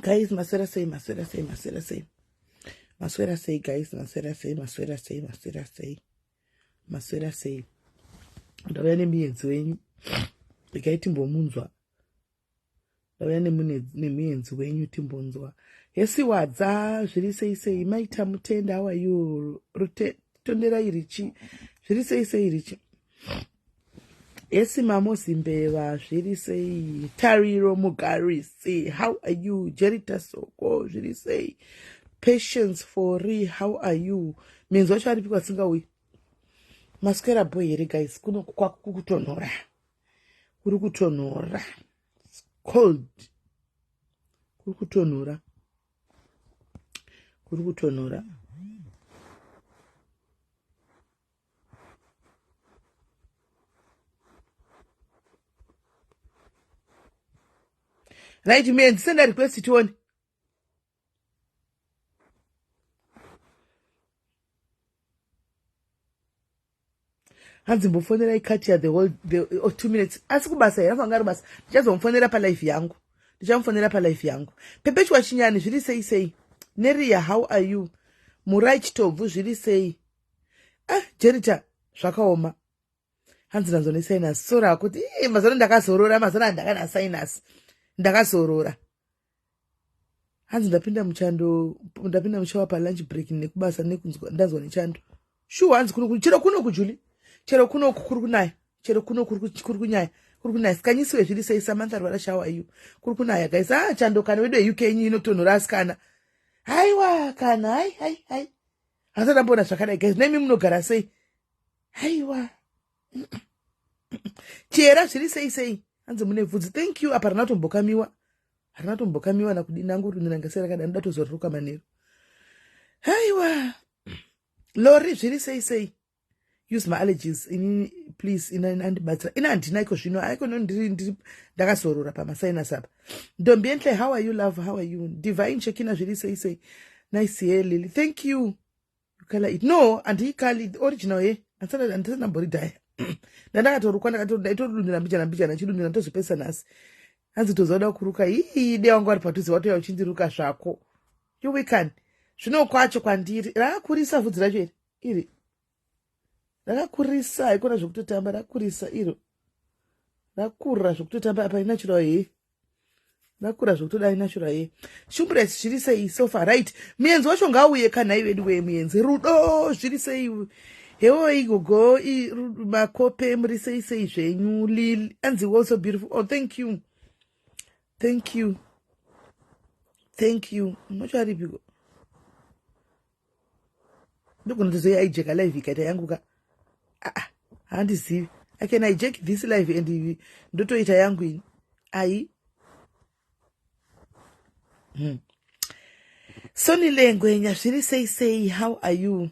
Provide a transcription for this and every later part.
Guys, maswera sei, maswera sei, maswera sei, maswera sei, guys, maswera sei, maswera sei, maswera sei, maswera sei. Ndauya nemuenzi wenyu, regai timbomunzwa. Ndauya nemuenzi wenyu timbonzwa. Hesi Wadza, zviri sei sei, maita mutenda, how are you? Tonderai Richi, zviri sei sei Richi? Esi Mamo Zimbeva, zviri sei? Tariro Mugarisi, how are you? Jerita Soko, zviri sei? Patience Fori, how are you? Minzwa wacho aripi kwasingauyi? Maswera boy here guys, kuno kwakukutonhora. Kuri kutonhora. It's cold. Kuri kutonhora. Kuri kutonhora. Right, man, send a request tione. Hanzi mbofonerai Katia the whole the, oh, 2 minutes. Asi kubasa here afanga ari basa. Ndichazomufonera palife yangu. Ndichamufonera palife yangu. Pepechwa Chinyani zviri sei sei. Neria, how are you? Murai Chitobvu zviri sei? Ah, Jerita zvakaoma. Hanzi ndanzwa nesinus. Sora kuti mazano ndakazorora, mazano andakana sinus. Ndakazorora. Hanzi ndapinda muchando, ndapinda mushower pa lunch break nekubasa nekunzwa ndanzwa nechando. Shuwa hanzi kuno chero kuno kujuli. Chero kuno kuri kunaya. Chero kuno kuri kunyaya. Kuri kunaya. Sikanyisiwe zviri sei Samantha rwara shower iyo. Kuri kunaya guys. Ah, chando kana wedu UK yenyu inotonhora asikana. Haiwa kana hai hai hai. Handisati ndamboona zvakadai guys. Nemi munogara sei? Haiwa. Chera zviri sei sei. Hanzi mune bvudzi. Thank you. Apa rina kutombokamiwa. Harina kutombokamiwa nakudini angu runira ngese rakadai ndoda tozoruka manheru. Haiwa. Lori zviri sei sei. Use my allergies ini please ina andibatsira. Ina handina iko zvino. Aiko no ndiri ndiri ndakazorora pamasinus apa. Ndombi enhle, how are you love? How are you? Divine Shekina zviri sei sei. Nice hair Lily. Thank you. You color it. No, andikali the original hair. Andisana andisana mboridhaya. Ndandakatorukwa ndaitorudunira mbijana mbijana chidunira ndozopesa nhasi. Hanzi tozoda kuruka. Ii dei wangu ari padhuze watouya uchindiruka zvako. You we can. Zvino kwacho kwandiri rakakurisa vhudzi racho iri. Iri. Rakakurisa haikona zvekutotamba rakurisa iro. Rakura zvekutotamba apa inatural hair. Rakura zvekutodai natural hair. Shumbres zviri sei so far right. Muenzi wacho ngauye kana iwe wedu muenzi. Rudo zviri sei. Hewo igogo makope muri sei sei zvenyu. Lil anzi also beautiful. Oh thank you. Thank you. Thank you. Macho aripiko. Ndogona kuzoya ijeka live ikaita yangu ka. Ah, handizivi. I can hijack this live and ndotoita yangu ini. Ai. Sony Lengwenya zviri sei sei, how are you?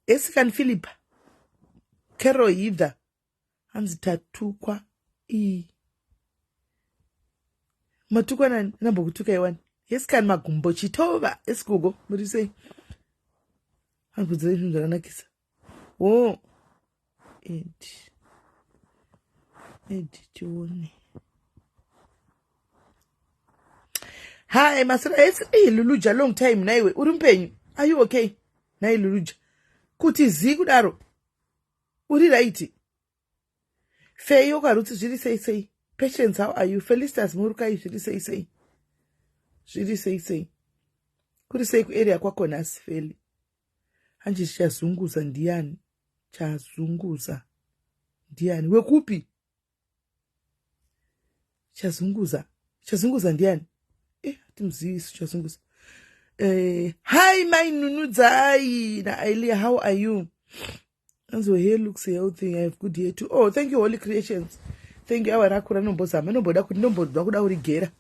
Esikan Philip. Kero Hidha. Hanzi tatukwa. Ii. Matukwa nani? Nambokutuka iwani. Esikan Magumbo Chitova. Esgogo muri sei? Hanzi kudzira zvinhu zvakanakisa. Oh. Ed. Ed tione. Hi, Masira. It's hey, Luluja, long time naiwe. Uri mupenyu? Are you okay? Nai Luluja. Kuti zi kudaro. Uri right? Feyo karutsi zviri sei sei. Patience, how are you? Felicitas Murukai zviri sei sei. Zviri sei sei. Kuri sei kuarea kwako nhasi Feli? Hanzi chazunguza ndiani? Chazunguza ndiani? Wekupi? Chazunguza. Chazunguza ndiani? Timuzivi isu chazunguza. Hi mai Nunudzai na Ailia, how are you? Hanzi your hair looks healthy. I have good hair too. Oh, thank you Holy Creations. Thank you. Awa rakura nombozama nomboda kuti nomboda kuda urigera.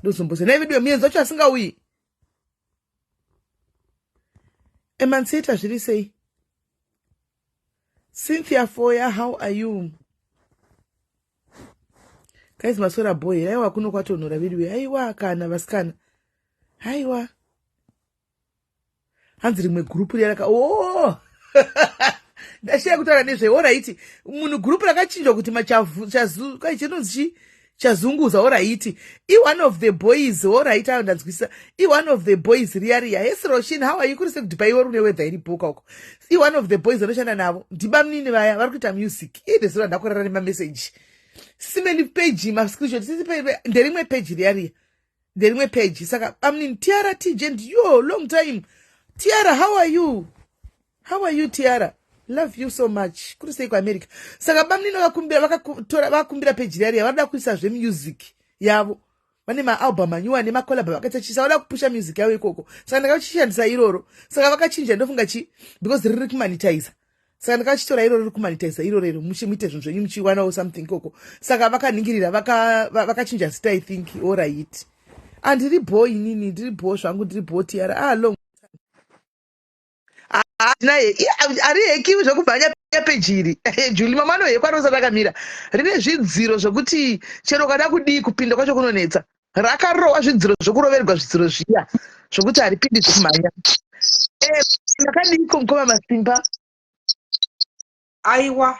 Ndozomboza. Nai vedu muenzi wacho asingauyi. Emancita zviri sei? Cynthia Foya, how are you? Guys, maswera boy. Aiwa kuno kwatonhora vedu. Aiwa kana vasikana. Aiwa. Hanzi rimwe group riya raka oh! Ndashiya kutaura nezve alright. Munhu group rakachinjwa kuti machavu chazu kai chinonzi chi? Chazunguza oraiti i-one of the boys oraiti ayo ndanzwisisa i-one of the boys riya riya hesi roshin how are you kuri sekudubai wori une weather iri boka uko i-one of the boys vanoshanda navo ndibamnini vaya vari kuita music idesura ndakurara nemameseji simeli page mascreenshot sisi nderimwe page riya riya nderimwe page saka bamnini tiara tj yo long time tiara how are you how are you tiara love you so much kuri sei kuamerica saka bamnini vakakumbira vakatora vakumbira peji riya riya vanoda kuisa zvemusic yavo vane maalbum anyuwa nemacolab vakaita chisa vada kupusha music yavo ikoko saka ndakachishandisa iroro saka vakachinja ndofunga chi because riri kumanitizer saka ndakachitora iroro riri kumanitizer iroro iro muchimuite zvinhu zvenyu muchiwanawo something ikoko saka vakaningirira vakachinja vaka zita i think orit andiri bho inini ndiri bho zvangu ndiri bho tiara ah long naye ari hekiwi zvekubvanya peji iri juli mama anohekwa anosati akamira rine zvidziro zvekuti chero ukada kudii kupinda kwacho kunonetsa rakarowa zvidziro zvekuroverwa zvidziro zviya zvokuti haripindi zvekumhanya eh, makadiiko mukoma masimba aiwa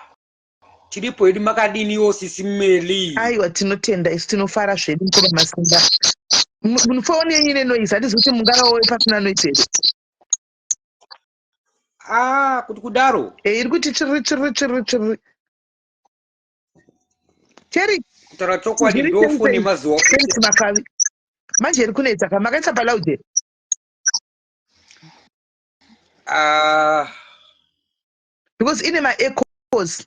tiripo hedu makadiniwo sisi meli aiwa tinotenda isu tinofara zvedu mukoma masimba foni yenyu ine noise handizi kuti mungavawo pasina noise here ah kuti kudaro e iri kuti chiri chiri chiri chiri cheri kutaura chokwadi ndofoni mazuva makavi manje iri kunetsa ka makaisa paloud here ah because ine maechoes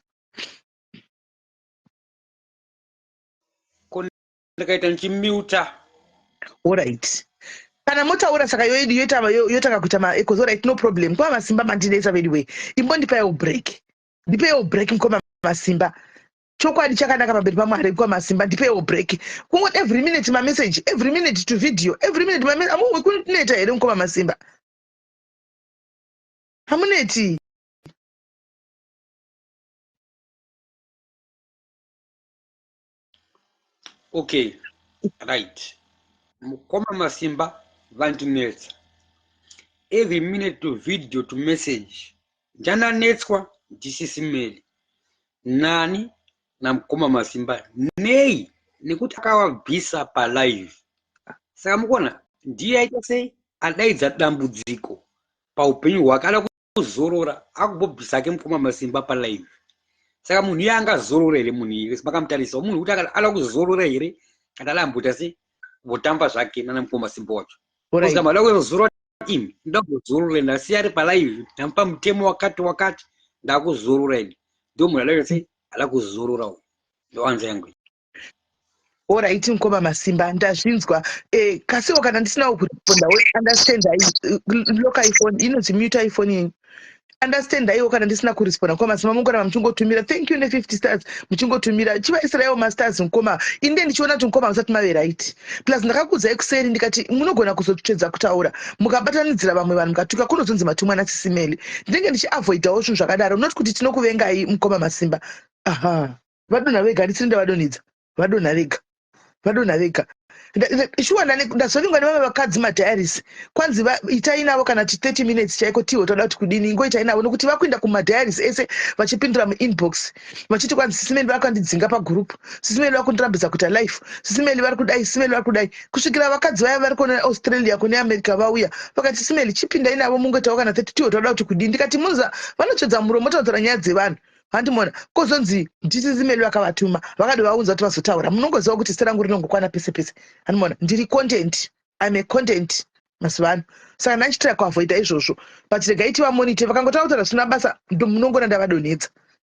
ko ndikaita ndichimuta orit kana motaura saka yotanga kuita maechoes orit no problem kwa masimba mandinetsa veduwe imbondipaiwo break ndipeiwo break mukoma masimba chokwadi chakanaka pamberi pamwari mukoma masimba ndipeiwo break kungoti every minute mamessage every minute to video every minute amuwe kuneta here mukoma masimba hamuneti Okay, right. Mukoma Masimba vandinetsa. Every minute to video to message. Ndananetswa ndisisi Meli. Nani namukoma Masimba. Nei? Nekuti akavabvisa palive. Saka mukuona ndiye aita sei? Adaidza dambudziko paupenyu hwake ada kuzorora akumbobvisa ake mukoma masimba palive saka munhu iye angazorora here munhu iye makamutarisa munhu kuti ada kuzorora here kana ada amboita se votamba zvake nana mukoma masimba wacho saka mada kuzorora imi ndoda kuzorora ndasiya ari palive ndamupa mutemo wakati wakati ndakuzorora ini ndo munhu ada se ada kuzorora uyu ndoanza yangu Oraiti mukoma Masimba ndazvinzwa eh, kasiwo kana ndisinawo kuresponda we understand eh, lock iphone inonzi mute iphone yenyu understand aiwo kana ndisina kuresponda mukoma Masimba mungoramba muchingotumira thank you ne50 stars muchingotumira chivaisiraiwo mastars mukoma inde ndichiona kuti mukoma musati mave right plus ndakakuudzai kuseri ndikati munogona kuzotsvedza kutaura mukabatanidzira vamwe vanhu mukatuka kunozonzi matumwa nasisimeli ndinenge ndichiavoidawo zvinhu zvakadaro not kuti tinokuvengai mukoma Masimba aha vadonha vega handisiri ndavadonhedza vadonha vega vadonha vega shuwa ndazovingwa nevamwe vakadzi madiaries kwanzi itai navo kana ti 30 minutes chaiko tiwo toda kuti kudini ingoitai navo nokuti vakuenda kumadiaries ese vachipindura muinbox vachiti kwanzi sisimeli vakandidzinga pagroup sisimeli vakundirambidza kuita life sisimeli vari kudai sisimeli vari kudai kusvikira vakadzi vaya vari kune australia kune america vauya vakati sisimeli chipindai navo mungoitawo kana 30 tiwo toda kuti kudini ndikati muza vanotsvedza muromo totaura nyaya dzevanhu handimona kozonzi ndisisi meli vakavatuma vakadi vaunza kuti vazotaura munongoziva kuti zita rangu rinongokwana pese pese handimona ndiri content im a content mazuva ano saka ndandichitira kuavoida izvozvo but regai tivamonite vakangotaura kutaura zvisina basa munongona ndavadonhedza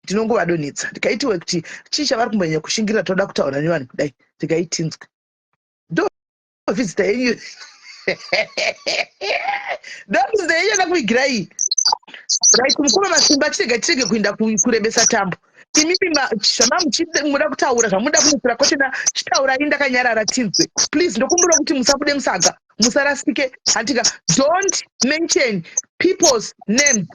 ndinongovadonhedza ndikaitiwe kuti chii chavari kumbonyanya kushingirira toda kutaura nevanhu kudai regai tinzwe visitor yenyu ndovisitor yenyu yakakuvigira iyi right mukoma masimba chirega chirege kuinda kurebesa tambo imimi zvamamuchida kutaura zvamuda kumusira kwachona chitaurai ndakanyarara tinzwe please ndokumbira kuti musabude musaga musarasike hantika don't mention people's name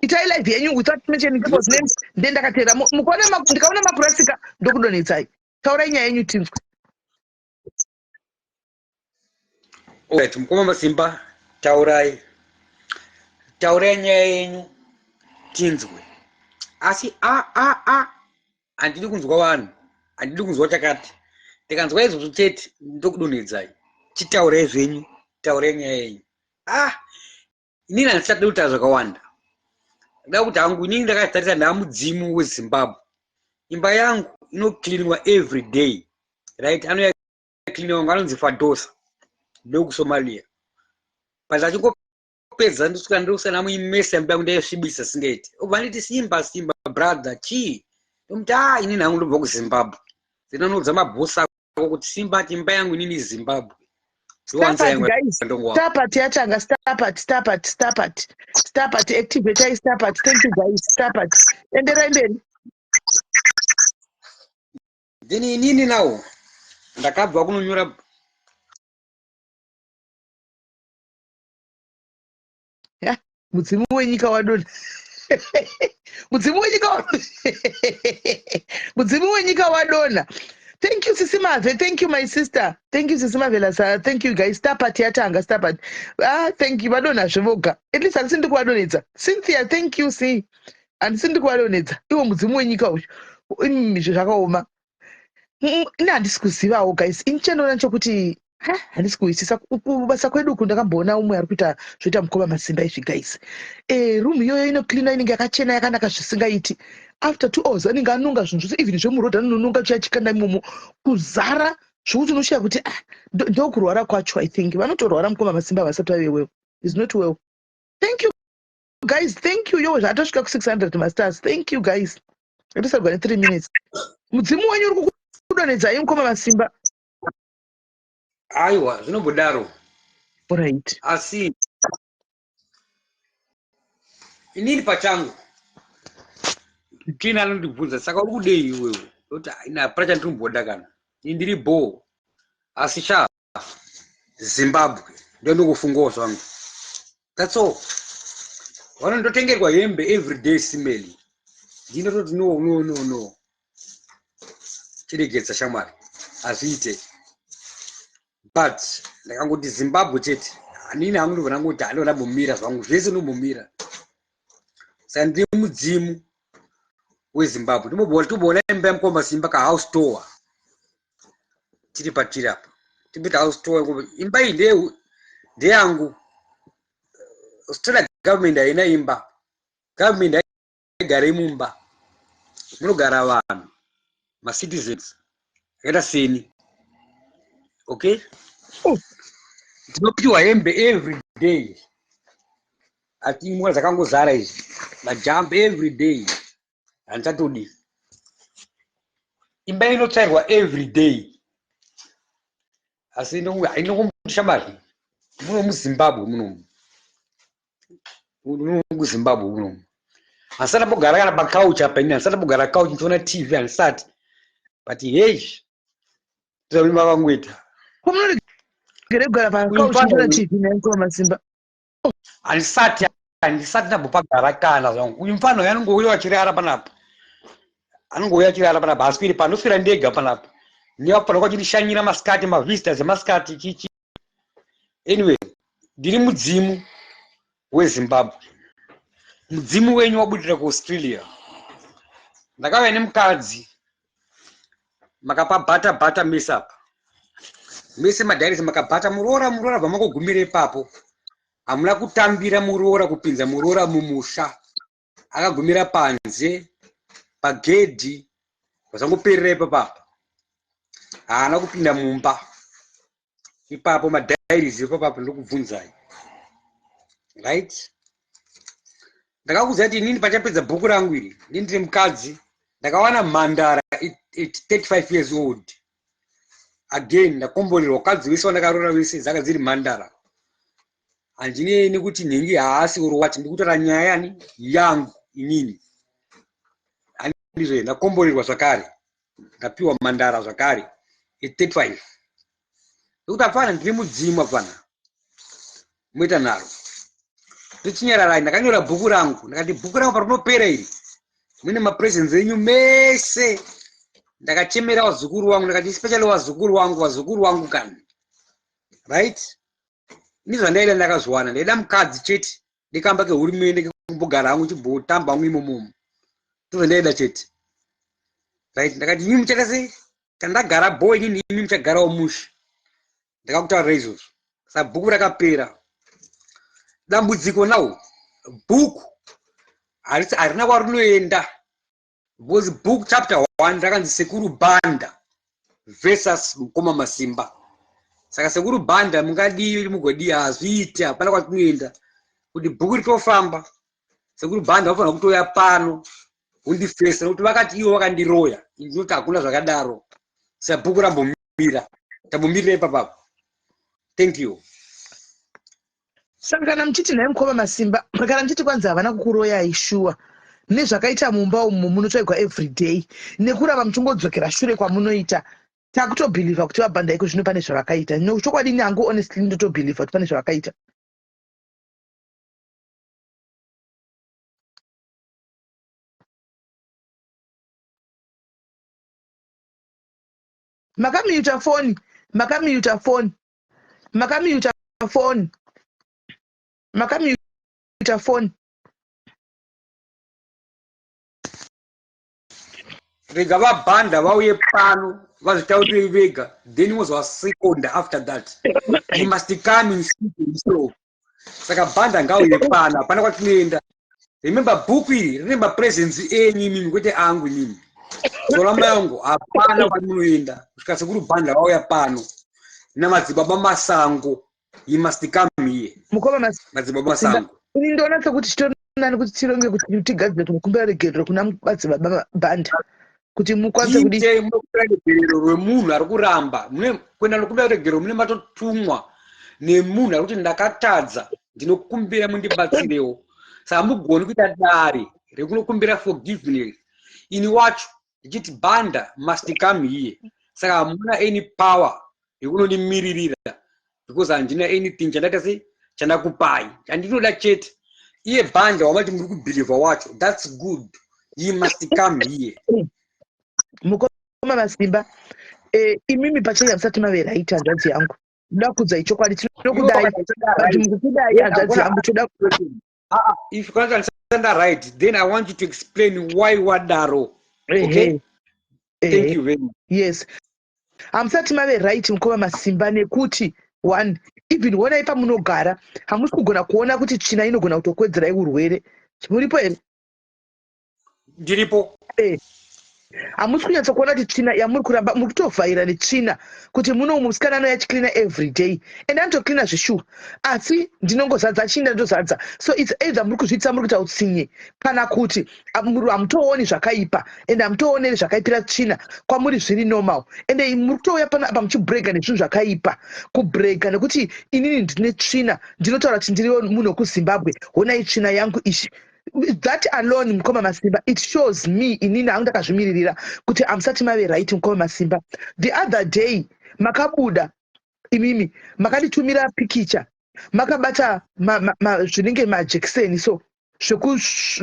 itai live yenyu without mentioning people's names then ndakateera mukaona ndikaona makurasika ndokudonhedzai taurai nyaya yenyu tinzwe Alright, mukoma masimba taurai taurai nyaya yenyu tinzwe asi a a a Handidi kunzwa vanhu, handidi kunzwa chakati. Ndikanzwa izvozvo chete ndokudonhedzai. Chitaurai zvenyu, taurai nyaya yenyu. Ah, inini handisati kutaura zvakawanda. Ndakuda kuti hangu inini ndakatarisa ndaamudzimu weZimbabwe. Imba yangu inocleanwa every day. Right? Anouya cleaner wangu anonzi Fadosa. NdokuSomalia. But achingopedza ndosvika ndosana muimesa imba yangu ndaisvibisa singaiti. Obva anditi Simba Simba brother chii? Ndomuti ah inini hangu ndobva kuZimbabwe. Then anoudza mabhosi ako kuti Simba ati imba yangu inini Zimbabwe. Starpat yatanga starpat starpat starpat starpat activatai starpat thank you guys starpat enderai mberi. Then inini nawo ndakabva kunonyora ya mudzimu wenyika wadonha mudzimu wenyika mudzimu wenyika wadonha. Thank you Sisi Mave, thank you my sister, thank you Sisi Mave Lasara, thank you guys. Starpat yatanga starpat. Ah, thank you vadonha zvevoga. At least handisi ndikuvadonhedza. Cynthia, thank you see. Handisi ndikuvadonhedza. Iwo mudzimu wenyika uyu. Izvi zvakaoma. Ini handisi kuzivawo guys. Ini chandoona chokuti handisi kuhwisisa kubasa kwedu uku ndakamboona umwe ari kuita zvoita mukoma masimba izvi guys. Room iyoyo inocleana inenge yakachena yakanaka zvisingaiti. After 2 hours anenge anonga zvinhu zvose even zvemuroad anononga chiya chikanda imomo kuzara zvokuti unoshaya kuti ndokurwara kwacho. I think vanotorwara mukoma masimba vasati vave well. Is not well. Thank you guys, thank you. Yo zvatosvika ku 600 masters. Thank you guys. Atisagwa ne 3 minutes. Mudzimu wenyu uri kukudonhedzai mukoma masimba. Aiwa zvinombodaro. Right. Asi inini pachangu Tina anondibvunza saka uri kudei iwewe? Ndoti ina hapana chandiri kana. Ini ndiri bho. Asi sha Zimbabwe ndondokufungawo zvangu. That's all. Vanondotengerwa hembe every day simeli. Ndinototi no no no no. Chiregedza shamwari. Hazviite. But ndakangoti Zimbabwe chete. Hanini hangu ndobva ndangoti handinoda ndambomira zvangu zvese ndombomira. Saka ndiri mudzimu weZimbabwe. Timboona imba yamukoma Simba ka house tour. Tiri patiri apa. Timboita house tour. Imba iyi ndeyangu. Australia government haina imba. Government haigare mumba. Munogara vanhu, macitizens akaita seni. Okay? Tinopiwa hembe every day. Ati imwe dzakangozara izvi. Majump every day. Handichatodi. Imba inotsvairwa every day. Asi inongomushamari. Muno muZimbabwe muno. Muno kuZimbabwe muno. Handisati ndambogara kana pacouch apa ini, handisati ndambogara couch ndichiona TV handisati. But hey, ndizvo vangoita. Ko munoregere kugara pacouch muchiona TV nhai mukoma Masimba? Handisati ndambopagara kana zvangu. Uyu mufana uyu anongouya achirara panapa. Anongouya achirara panapa, haaswiri pano, ndoswera ndega panapa. Ndinofanira kwachindishanyira masikati, mavisitors emasikati chichi. Anyway, ndiri mudzimu weZimbabwe. Mudzimu wenyu wabudira kuAustralia. Ndakauya nemukadzi, makapabhata bhata mese apa. Mese madhairisi makabhata muroora muroora bva makugumira ipapo. Hamuna kutambira muroora kupinza muroora mumusha. Akagumira panze pagedhi vazangoperera ipapapa. Haana kupinda mumba. Ipapo madhairisi ipapapo ndokubvunzai. Right? Ndakakuudza kuti inini pachapedza bhuku rangu iri, inini ndiri mukadzi, ndakawana mhandara at 35 years old. Again, ndakomborerwa vakadzi vese vandakaroora vese dzanga dziri mhandara. Handinei nekuti nhingi haasi or what, ndikutaura nyaya yani yangu inini. Handizvo, ndakomborerwa zvakare. Ndapiwa mhandara zvakare at 35. Nekuti hapana, ndiri mudzimu hapana. Moita nharo. Tochinyararai, ndakanyora bhuku rangu. Ndakati bhuku rangu parinopera iri, mune mapresents enyu mese. Ndakachemera vazukuru vangu, ndakati especially vazukuru vangu, vazukuru vangu kani. Right? Ini zvandaida ndakazviwana, ndaida mukadzi chete, ndikamba kehurumende kekumbogara hangu chimbotamba hangu imomomo. Ndozvandaida chete. Right, ndakati imi muchaita sei? Tandagara bho inini, imi muchagarawo mushe. Ndakakutaurira izvozvo. Saka bhuku rakapera. Dambudziko now, bhuku harina kwarinoenda because book chapter 1 rakanzi Sekuru Banda versus Mukoma Masimba. Saka Sekuru Banda mungadii mugodii, hazviiti, hapana kwatinoenda. Kuti bhuku ritofamba, Sekuru Banda vafanira kutouya pano undifesa, nekuti vakati ivo vakandiroya, ndinoti hakuna zvakadaro. Saka bhuku rambomira, tambomirira ipapapo. Thank you. Saka kana muchiti nhai Mukoma Masimba, kana muchiti kwanzi havana kukuroyai shuwa nezvakaita mumba umu munotsvaigwa everyday nekuramba muchingodzokera shure kwamunoita, takutobhilivha kuti vaBhanda iko zvino pane zvavakaita. Chokwadi nyangu honestly ndotobhilivha kuti pane zvavakaita. Makamiyuta foni, makamiyuta foni, makamiyuta foni, makamiyuta foni. Rega vaBhanda vauye pano vazvitaurire vega, then wozovasekonda after that. He must come and speak himself. Saka Bhanda ngauye pano, hapana kwatinoenda. Remember, bhuku iri rine mapresence enyu imimi, kwete angu inini. Zora mangu, hapana kwamunoenda kusvika Sekuru Bhanda vauya pano namadzibaba Masango. He must come here. Mukoma Madzibaba Masango. Ini ndoona sekuti chitori nani kuti tironge kuti tigadzire kunokumbira regerero kuna madzibaba Bhanda kuti mukwanise kudi munokumbira regerero rwemunhu ari kuramba. Mune kuenda nokumbira regerero, mune matotumwa nemunhu ari kuti ndakatadza, ndinokumbira mundibatsirewo. Saka mugoni kuita dare rekunokumbira forgiveness, ini wacho ndichiti Banda must come here. Saka hamuna any power yekunondimiririra because handina anything chandaita sei chandakupai. Chandinoda chete, iye Banda wamati muri kubhilivha wacho, that's good, he must come here. Mukoma Masimba, imimi pachenyu hamusati mave right, hanzvadzi yangu. Ndoda kuudzai chokwadi, tinokudai, but mukukudai, hanzvadzi yangu, toda If you can't understand that right, then I want you to explain why wadaro. Okay, thank you very much. Yes, hamusati mave right, Mukoma Masimba, nekuti one, even honai pamunogara, hamusi kugona kuona kuti tsvina inogona kutokwedzerai urwere. Muripo here? Ndiripo. Hamusi kunyatsokuona kuti tsvina yamuri kuramba muri kutovhaira netsvina, kuti muno musikana anouya achicleana every day and anotocleana zveshuwa, asi ndinongozadza chinda ndozadza. So it's either muri kuzviitisa, muri kuita utsinye, kana kuti hamutooni zvakaipa and hamutooneri zvakaipira tsvina. Kwamuri zviri normal. And muri kutouya panapa muchibrega nezvinhu zvakaipa, kubrega nekuti inini ndine tsvina, ndinotaura kuti ndiri munhu wekuZimbabwe, honai tsvina yangu ishi. That alone, Mukoma Masimba, it shows me inini hangu ndakazvimiririra kuti hamusati mave right, Mukoma Masimba. The other day makabuda imimi makanditumira pikicha makabata zvinenge majekiseni, so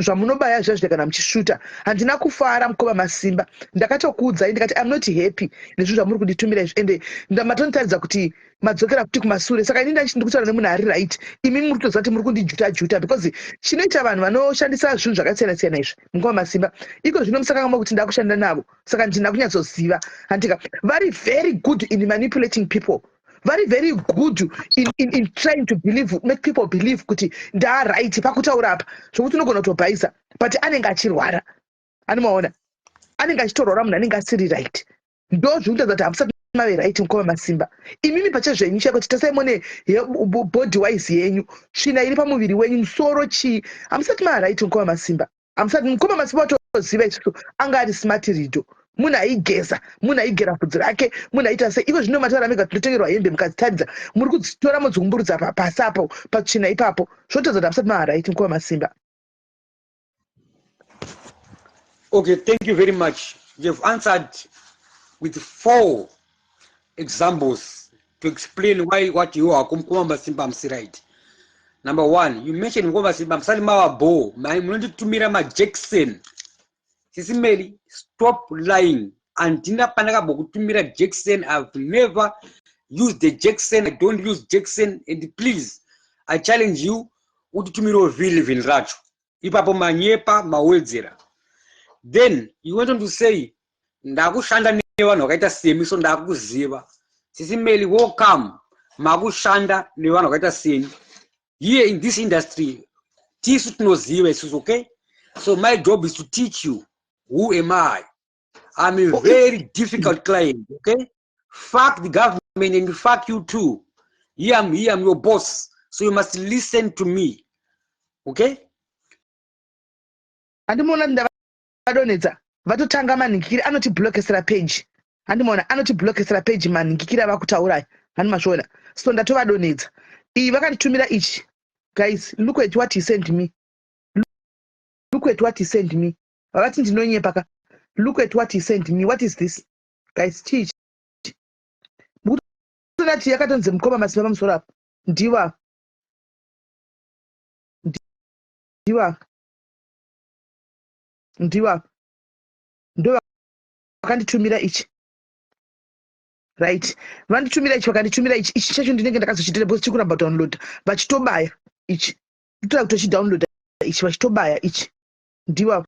zvamunobaya zviya kana muchishuta. Handina kufara, Mukoma Masimba. Ndakatokuudzai ndikati I'm not happy nezvinhu zvamuri kunditumira izvi, ende matonitaridza kuti madzokera futi kumasure. Saka ini ndachiti ndikutaura nemunhu ari right, imi muri kutoziva kuti muri kundijuta juta, because chinoita vanhu vanoshandisa zvinhu zvakasiyana siyana izvi, Mukoma Masimba, iko zvino musakangama kuti ndakushanda navo, saka ndina kunyatsoziva handika. Vari very good in manipulating people, very very good in trying to believe, make people believe kuti ndaright pakutaura apa, zvokuti unogona kutobhaisa, but anenge achirwara. Anomaona anenge achitorwara, munhu anenge asiri right. Ndo zviri kutaridza kuti hamusati mave right, Mukoma Masimba. Imimi pachezvenyu chaiko, chitasai mone body wise yenyu, tsvina iri pamuviri wenyu, musoro, chii, hamusati mava right, Mukoma Masimba, hamusati. Mukoma Masimba watoziva isusu anga ari smart rido, munhu aigeza, munhu aigera bvudzi rake, munhu aita sei. Iko zvino mataura mega, tinotengerwa hembe, mukadzitaridza muri kudzitora modziumburudza pasi apo patsvina ipapo. Zvotoedza kuti hamusati mava right, Mukoma Masimba. Okay, thank you very much. You've answered with four examples to explain why what you are Mukoma Masimba hamusi right. Number one, you mentioned Mukoma Masimba musati mava bho, munonditumira maJackson. Sisi Meli, stop lying. Handina pandakabokutumira Jackson. I've never used the Jackson. I don't use Jackson. And please, I challenge you utitumirewo V11 racho. Ipapo manyepa, mawedzera. Then you went on to say Ndakushanda nevanhu vakaita semi, so ndakuziva. Sisi Meli, welcome. Makushanda nevanhu vakaita semi here in this industry. Tisu tinoziva isusu, okay? So my job is to teach you who am I. I'm a very difficult client, okay? Fuck the government and fuck you too. Here I'm here, I'm your boss. So you must listen to me. Okay? Handimuona ndavadonhedza vatotanga manhingikiri anotiblokesera page. Handimuona anotiblokesera page manhingikiri avakutaurai. Handimazviona. So ndatovadonhedza. Iyi vakanditumira ichi. Guys, look at what he sent me. Look at what he sent me. Vavati ndinonyepa ka. Look at what he sent me. What is this? Guys, chii ichi? Mukutoona kuti yakatonzi mukoma masimba pamusoro apa. Ndiva. Ndiva. Ndiva. Ndo vakanditumira ichi. Right. Vanditumira ichi, vakanditumira ichi. Ichi chacho ndinenge ndakazochitira because chikuramba download. Vachitobaya ichi. Kutora kutochidownload ichi vachitobaya ichi. Ndiva.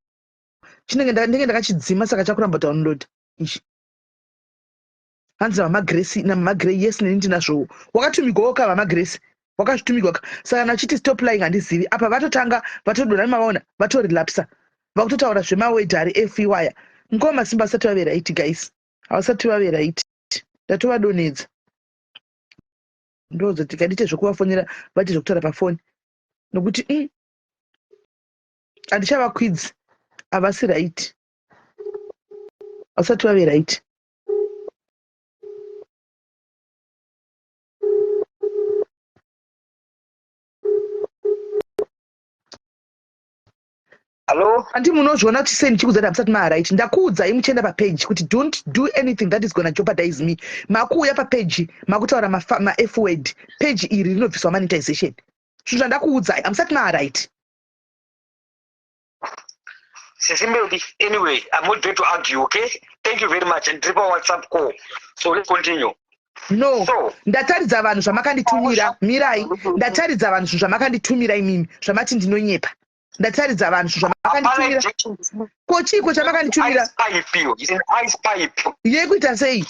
Chinenge ndinenge ndakachidzima saka chakuramba download ichi. Hanzi mama Grace na mama Grey, yes, neni ndinazvowo. Wakatumigwawo ka mama Grace? Wakazvitumigwa ka? Saka kana uchiti stop lying handizivi. Apa vatotanga vatodona mavaona vatorelapsa. Vakutotaura zvemawedhi ari F iwaya. Mukoma Masimba vasati vave right guys. Havasati vave right. Ndatovadonhedza. Ndodzo tikadite zvekuvafonera vaite zvekutaura pafoni. Nokuti handichavakwidzi. Havasi right. Havasati vave right. Hello? Anti munozviona kuti sei ndichikuudza kuti hamusati maaright. Ndakuudzai muchienda papage kuti don't do anything that is gonna jeopardize me. Makuuya papage makutaura ma-F word. Page iri rinobviswa monetization. Zvinhu zvandakuudzai hamusati maaright. Sisi Melly, anyway, I'm not there to argue, okay? Thank you very much. And drip WhatsApp call. So let's continue. No, so, ndataridza vanhu zvamakanditumira. Mirai, ndataridza vanhu zvinhu zvamakanditumira imimi, zvamati ndinonyepa. Ndataridza vanhu zvinhu zvamakanditumira. Ko chiiko chamakanditumira? Yekuita sei?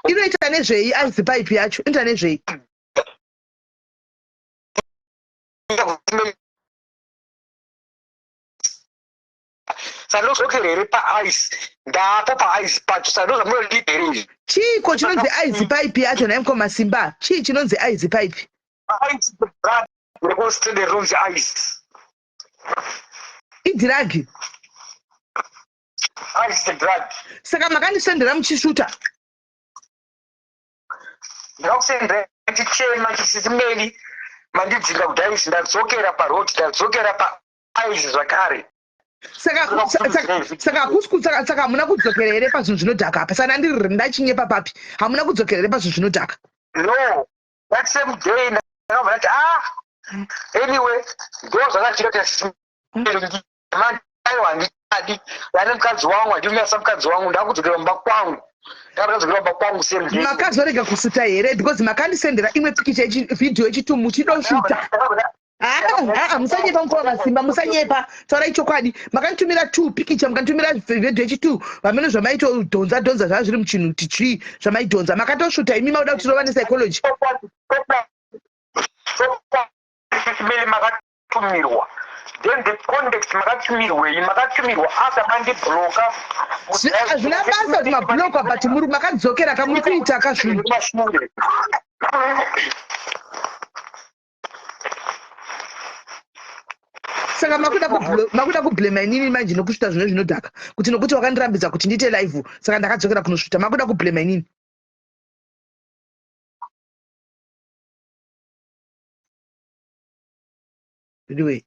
Inoita nezvei ice pipe yacho? Inoita nezvei? Sandozokera here paice? Ndapo paice pacho, sandozvamunodii here izvi? Chiiko chinonzi ice pipe yacho nhai mukoma Simba? Chii chinonzi ice pipe? Ice drug reconstrained rinonzi ice. Idhiragi? Ice drug. Saka makandisendera muchishuta? Ndakakusendera ndichichema chisisi Meli, mandidzinga kudaisi, ndadzokera paroad, ndadzokera paice zvakare. Saka saka hakusi saka saka hamuna kudzokera here pazvinhu zvinodhaka apa? Saka ndiri ndachinyepa papi? Hamuna kudzokera here pazvinhu zvinodhaka? No, that same day ndakabva ndati ah, anyway, ndo zvakachita sisi Meli aiwa handidi vane mukadzi wangu, handinasa mukadzi wangu, ndakudzokera mumba kwangu, ndakadzokera mumba kwangu same day. Makazorega kusuta here? Because makandisendera imwe pikicha video yechitumu muchidoshuta. Aa, musanyepa mukoma Masimba, musanyepa, taurai chokwadi. Makanditumira two pikicha, mukanditumira video yechitu vamene zvamaitodhonza dhonza zvava zviri muchinhu kuti chii zvamaidhonza makatosvuta imi makuda kutirova nepsychology. Makatumirwa then the context, makatumirwei? Makatumirwa after mandibloka. Hazvina basa kuti mabloka, but muri makadzokera ka, muri kuita ka zvinhu. Mashure. Saka makuda kublema inini manje nokusvuta zvinhu zvinodhaka kuti nokuti wakandirambidza kuti ndiite live, saka ndakadzokera kunosvuta. Makuda kublema inini. Anyway,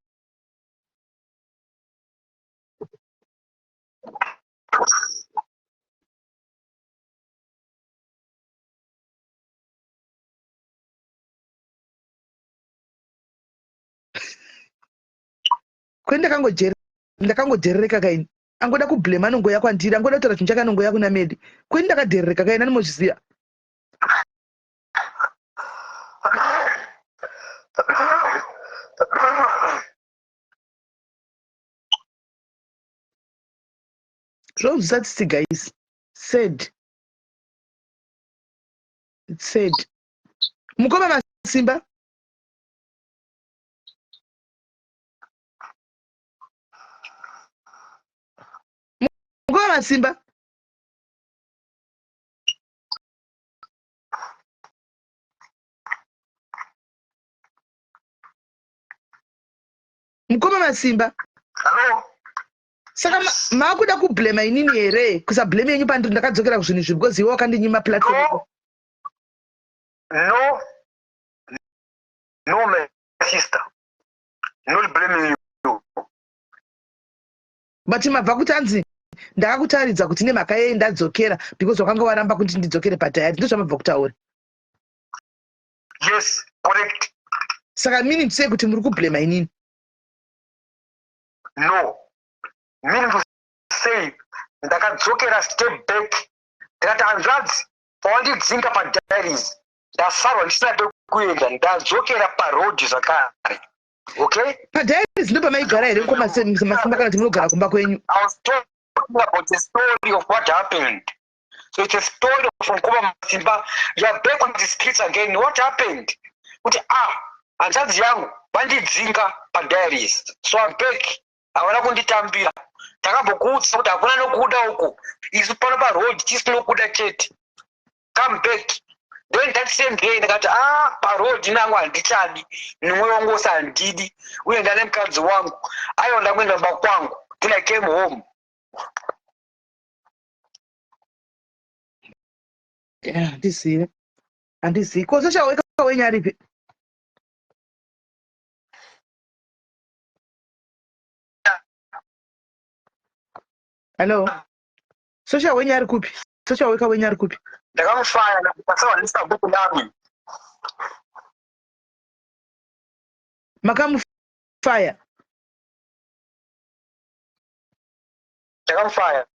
kwe ndakangodherereka kaini. Angoda kublema anongoya kwandiri, angoda kutaura chinhu chake anongoya kuna Medi. Kweni ndakadherereka kaini, animozviziva. Zvonzwisa tsitsi guys. Sad. It's sad. Mukoma Masimba. Mukoma Masimba. Mukoma Masimba. Hello. Saka maakuda kublema inini here? Kusablame yenyu pandiri ndakadzokera kuzvinhu izvi because iwe wakandinyima platform. No. No. No, my sister. Not blaming you. But mabva kuti anzi ndakakutaridza kuti nemhaka yei ndadzokera because wakanga waramba kuti ndidzokere padiary ndozvamabva kutaura. Yes, correct. Saka meaning to say kuti muri kublema inini? No. Meaning to say ndakadzokera step back ndikati hanzvadzi pawandidzinga padiaries ndasarwa ndisina pekuenda ndadzokera paroad zvakare. Okay? Padiaries ndopamaigara here mukoma Masimba kana kuti munogara kumba kwenyu? I was talking about the story of what happened. So it's a story of Mukoma Masimba. You are back on the streets again. What happened? Kuti ah, hanzvadzi yangu vandidzinga padiaries. So I'm back. Havana kunditambira. Takambokuudza kuti hakuna nokuda uku. Isu pano paroad tisu nokuda chete. Come back. Then that same day ndakati ah, paroad nangu handichadi. Mumwe wangu wose handidi. Uye ndane mukadzi wangu. Aiwa ndakuenda kumba kwangu. Then I came home. Handizive, handizivi. Ko social worker wenyu aripi? Hello, social wenyu ari kupi? Social worker wenyu ari kupi? Ndakamufaya ndasawanisa bhuku nami. Makamufaya? Ndakamufaya.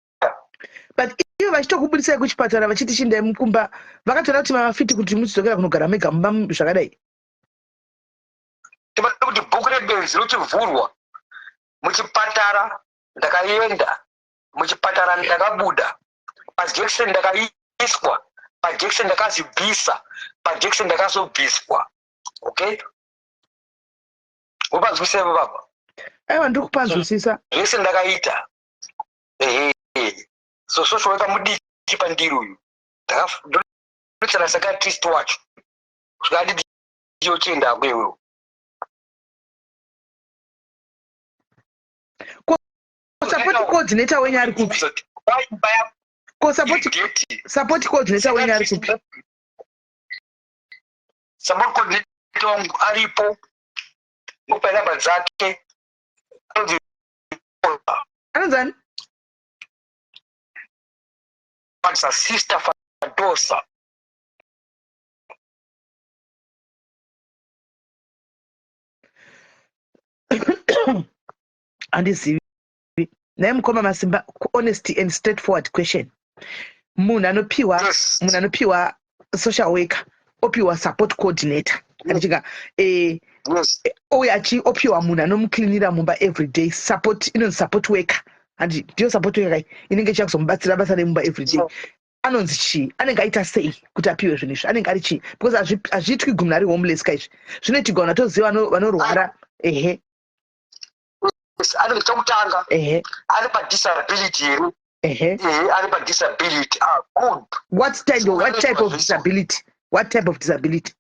But ivo vachitokubudisai kuchipatara vachiti chindai mukumba, vakatoona kuti mavafiti kuti muchidzokera kunogara mega mumba zvakadai. Tinoda kuti bhuku rebenzi rochivhurwa muchipatara. Ndakaenda muchipatara, ndakabuda pajackson, ndakaiswa pajackson, ndakazibvisa pajackson, ndakazobviswa. Okay, upanzwisisa ivo baba? Aiwa, ndiri kupanzwisisa. Zvese ndakaita. Ehe, so social worker mudiki pandiri uyu, ndotsana psychiatrist wacho kusvika anditi yochiendako iwewe. Ko support coordinator wenyu ari kupi? Ko support coordinator wenyu ari kupi? Support coordinator wangu aripo, upa namba dzake. Anonzi ani? Sister Fadosa. Handizivi. Naye mukoma Masimba, honesty and straightforward question, munhu anopiwa munhu anopiwa social worker, opiwa support coordinator, andichika ouya achi opiwa munhu anomucleanira mumba everyday, support inonzi support worker, handi ndiyo support worker inenge ichiya kuzomubatsira basa remumba everyday, anonzi chii? Anenge aita sei kuti apiwe zvinhu izvi? Anenge ari chii? Because hazviitwi munhu ari homeless ka izvi, zvinoitigwa vanhu vatoziva vanorwara, ehe. Anenge chokutanga ehe ari padisability here? Ehe. Ehe, ari padisability. Ah, good. What type of disability? What type of disability?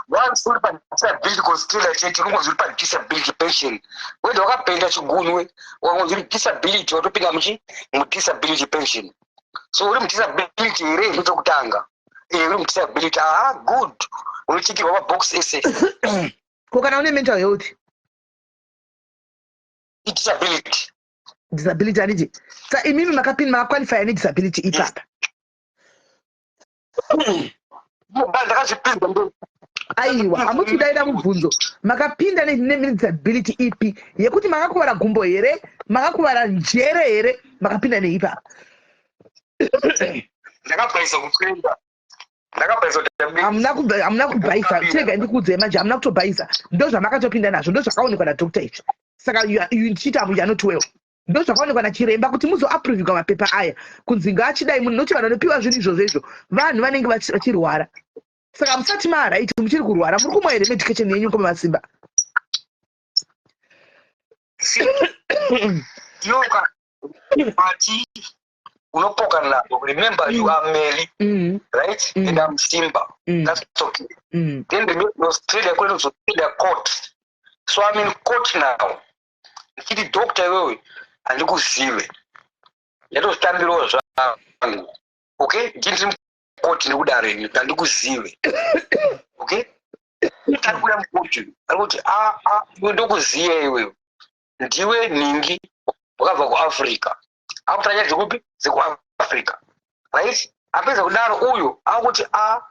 Once uri padisability constitula chete, unongonzi uri padisability pension. Whether wakapenda chigunwe, wakangonzi uri disability, watopinda muchi mudisability pension. So uri mudisability here? Ndechokutanga. Eh, uri mudisability. Ah, good, unochikirwa mabox ese. Ko kana une mental health? Disability. Disability, handiti? Sa imimi makapinda, makaqualifya nedisability ipapa? Ndakazvipinda. Aiwa, hamusi kudaida mubvunzo. Makapinda nedisability ipi? Yekuti makakuvara gumbo here? Makakuvara njere here? Makapinda neipapa? Ndakabhaisa kupenda, ndakabhaisa. Hamuna kubhaisa. Chirega ndikuudzei manje, hamuna kutobhaisa. Ndo zvamakatopinda nazvo, ndo zvakaonekwa nadoctor izvi. Saka ndichiita you are not well. Ndo zvakaonekwa nachiremba kuti muzoaprovigwa mapepa aya kunzi ngaachidai munhu, nokuti vanhu vanopiwa zvinhu izvozvo izvo vanhu vanenge vachirwara. Saka musati maaright, muchiri kurwara. Muri kumwa here medication yenyu, Mukoma Masimba? Yoka mati unopoka nabo. Remember, you are Mary, right? And I'm Simba. That's okay. Then the Australia kune Australia court, so I'm in court now. Ndichiti, "Doctor, iwewe handikuzive, ndatozvitambirawo zvangu." Okay, ndiri mukoti, ndikudaro ini, handikuzive. Okay, ari kuuya mukoti, ari kuti, "A a, iwe ndokuziva, iwewe ndiwe nhingi wakabva kuAfrica." Akutaura nyaya dzekupi? DzekuAfrica, right? Apedza kudaro, uyu akuti, "A,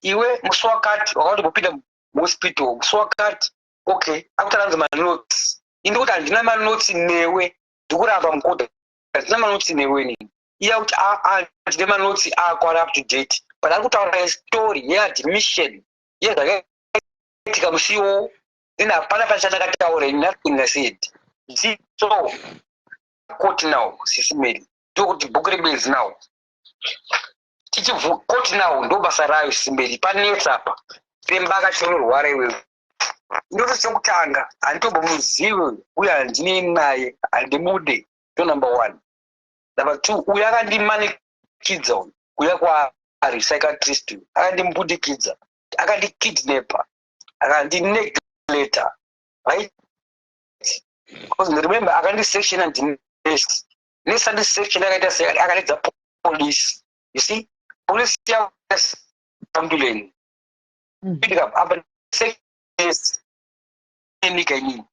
iwe musi wakati wakati kupinda muhospital musi wakati." Okay, akutaura anzi manotes. Indi kuti, "Handina manotes newe." Ndikuramba mukoti, "Handina manotes newe nini." Iye akuti, "A a, ndine manotes ako ari up to date." But ari kutaura story yeadmission yezvakaitika musiwo. Then hapana pachandakataura, nothing I said. See, so court now, Sisi Mary, ndokuti bhuku rebenzi now tichibvu court now, ndo basa rayo. Sisi Mary, panetsa apa. Pemba akachinorwara iwewe. Ndoto chekutanga, handitombomuzivi uye, handinei naye, handimude. Ndo number one. Number two, uyu akandimanikidza uyu kuuya kwaari psychiatrist uyu, akandimbudikidza, akandikidnapa, akandineglecta, right? Because remember, akandisectiona ndinesi nesi, andisection akaita se akaredza police. You see, police ya ambulance apa nika inini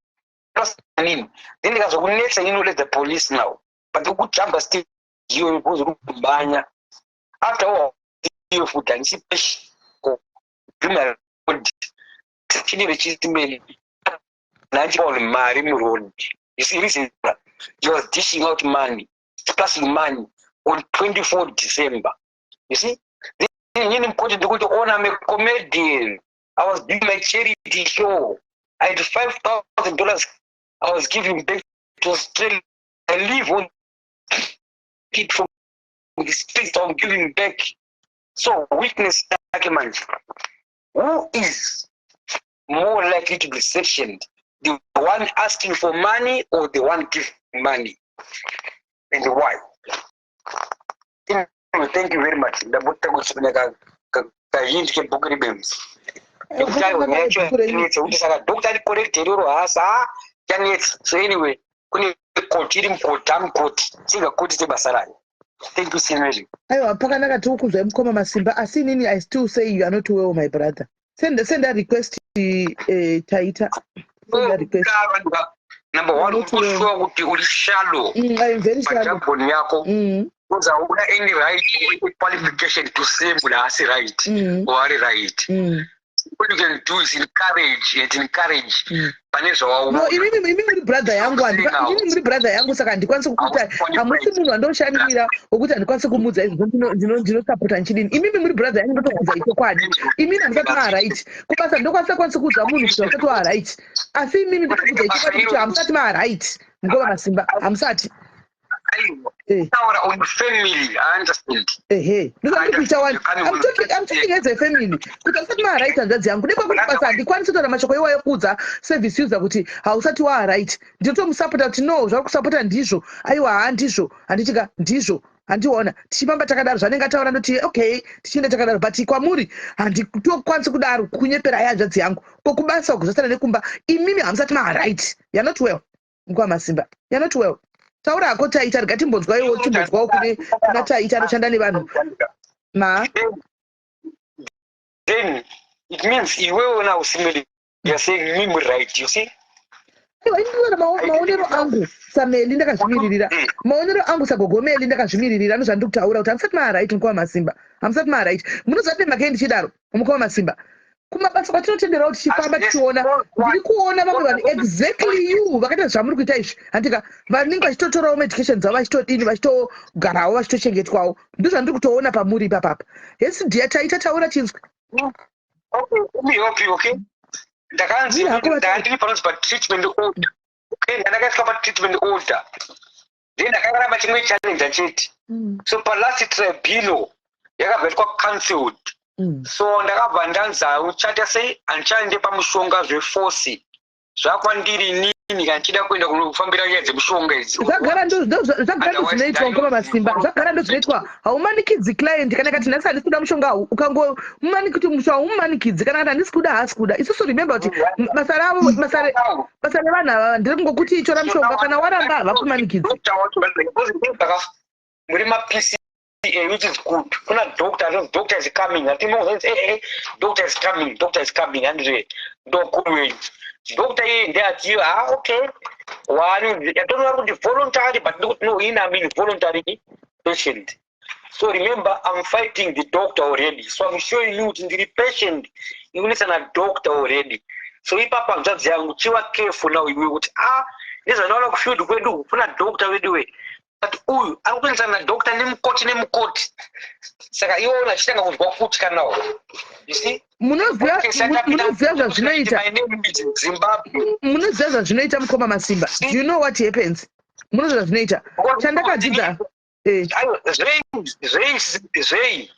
nini, then ndikazokunetsa inini, uledza police now, but ukujamba still iwe because uri kumhanya. After all, iwe futi handisi criminal road chine rechisimeni nandipaona mari muroad. You see, reason he was dishing out money, splashing money on 24 December. You see, then inini mukoti ndikuti ona, I'm a comedian. I was doing my charity show. I had $5,000 I was giving back to Australia. I live on it from the streets. I'm giving back. So witness yake manje, who is more likely to be sectioned, the one asking for money or the one giving money, and why? Anyway, thank you very much. Ndabota kusvika kazhinji kebhuku rebenzi nekuti aiwa, nyaya yacho yanetsa kuti saka doctor ari correct here oro hasa chanetsa. So anyway, kune koti iri mukoti, amukoti singakoti sebasa rayo. Thank you, Simeli. Aiwa, pakanaka, tiri Mukoma Masimba, asi inini I still say you are not well, my brother. Send a request, Taita, send a request. Number one, ukushuwa kuti uri shallow. I am very shallow. Pajargon yako, because hauna any right qualification to say munhu haasi right or ari right. What you can do is encourage and encourage pane zvawaona. No, imimi muri brother yangu, imimi muri brother yangu, saka handikwanisi kukuta hamusi munhu wandoshandira wokuti handikwanisi kumudza izvo. Ndinosapota nchidini? Imimi muri brother yangu, ndotokudza ichokwadi. Imimi handisati maaright kubasa, ndokwanisa kwanisi kuudza munhu kuti hamusati waaright, asi imimi ndotokudza ichokwadi kuti hamusati maaright, Mukoma Masimba, hamusati. Taura on family, I understand. Ehe, ndozvandikuita wani. I'm talking as a family kuti hausati maaright, hanzvadzi yangu. Nekwakuti basa handikwanisi kutaura mashoko iwayo kuudza service user kuti hausati waaright. Ndinotomusapota kuti no, zvari kusapota ndizvo, aiwa, haa, ndizvo, handitika ndizvo, handiona tichifamba takadaro. Zvanenge ataura ndoti okay, tichienda takadaro, but kwamuri handitokwanisi kudaro kunyepera ai hanzvadzi yangu. Kokubasa uku zvasiyana nekumba. Imimi hamusati maaright. You are not well, Mukoma Masimba, you are not well. Taura hako, Taita. Rega timbonzwaiwo, timbonzwawo kune kuna Taita anoshanda nevanhu ma Then it means iwewe now, Simeli, you are saying me right, you see. Aiwa, indinoona maonero angu saMeli, ndakazvimiririra. Maonero angu saGogomeli, ndakazvimiririra. Ndozvandiri kutaura kuti hamusati maaright, Mukoma Masimba, hamusati maaright. Munoziva nemhaka yei ndichidaro, Mukoma Masimba? Kumabasa kwatinotenderawo tichifamba tichiona, ndiri kuona vamwe vanhu exactly you vakaita zvamuri kuita izvi, handika vanenge vachitotorawo medication dzavo, vachitodini, vachitogarawo, vachitochengetwawo. Ndozvandiri kutoona pamuri ipapapa. Hesi dhiya, Taita, taura chinzwi. Okay, let me help you, okay? Ndakanzi Mira, hako ndandiri panonzi patreatment order. Okay, ndandakaiswa patreatment order. Then akaramba chimwe challenge chete. So palast tribunal yakabva itwa cancelled. So ndakabva ndanzi uchaita sei, handichaende pamushonga zveforce, zvakwandiri inini kana ndichida kuenda kunofambira nyaya dzemushonga idzi. Zvagara ndozvinoitwa, mukoma Masimba, zvagara ndozvinoitwa. Haumanikidzi client. Kana kati nhasi handisi kuda mushonga, ukangomumaniki kuti mushonga, haumumanikidzi. Kana kati handisi kuda, haasi kuda. Isusu, remember kuti basa ravo, basa revanhu ava nderekungokuti itora mushonga, kana waramba havakumanikidzi. Muri maPCA, which is good. Kuna doctor anonzi doctor is coming, atinonzi doctor is coming, doctor is coming, andire ndokuru wenyu doctor iye ndeati, ah, okay, wani yatoona kuti voluntary, but ndikuti no, in I'm involuntary patient. So remember, I'm fighting the doctor already, so I'm showing you kuti ndiri patient ikunetsa nadoctor already. So ipapa, hanzvadzi yangu, chiva careful now iwe, kuti ah, nezvandaona kufield kwedu kuna doctor wedu we, but uyu ari kutoendesana nadoctor nemukoti nemukoti, saka iwe unachitanga kunzwa kutya now, you see. Munoziva zvazvinoita? My name is Zimbabwe. Munoziva zvazvinoita, mukoma Masimba? Do you know what happens? Munoziva zvazvinoita? Chandakadzidza Aiwa, zvei zvei zvei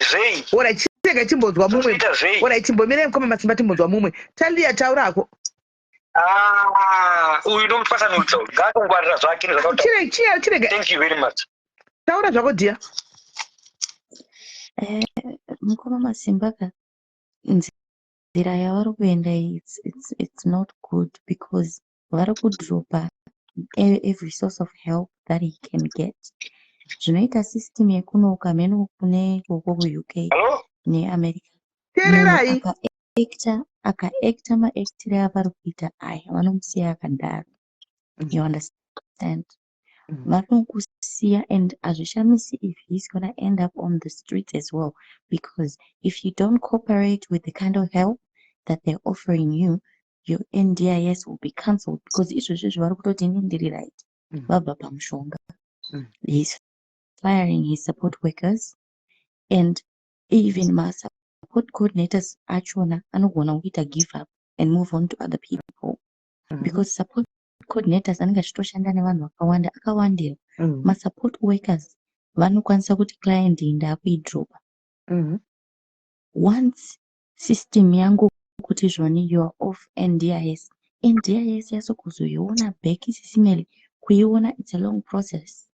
zvei? Ora, chirega chimbonzwa mumwe. Zvinoita zvei? Ora, chimbomirai, mukoma Masimba, timbonzwa mumwe. Talia, taurako. Ah, uyu nomutwasanudza ngaatongwarira zvake nezvakataura. Chirega. Thank you very much. Taura zvako, dear. Mukoma Masimba ka, nzira yavari kuenda iyi, it's not good because vari kudropa every source of help that he can get. Zvinoita system yekunoka mheno kune ikoko kuUK Hello. neAmerica, Teererai. Akaacta, akaacta maactire avari kuita aya, vanomusiya akadaro, you understand? Vanokusiya and hazvishamisi if he's gonna end up on the streets as well, because if you don't cooperate with the kind of help that they're offering you, your NDIS will be cancelled, because izvozvo izvo vari kutoti ini ndiri right, vabva pamushonga. He's firing his support workers, and even masupport coordinators achona anogona kuita give up and move on to other people, because support coordinators anenge achitoshanda nevanhu vakawanda, akawandira. Masupport workers vanokwanisa kuti client iyi ndaakuidropa once system yangu kuti zvoni you are off NDIS. NDIS yaso kuzoiona back isisimele kuiona, it's a long process.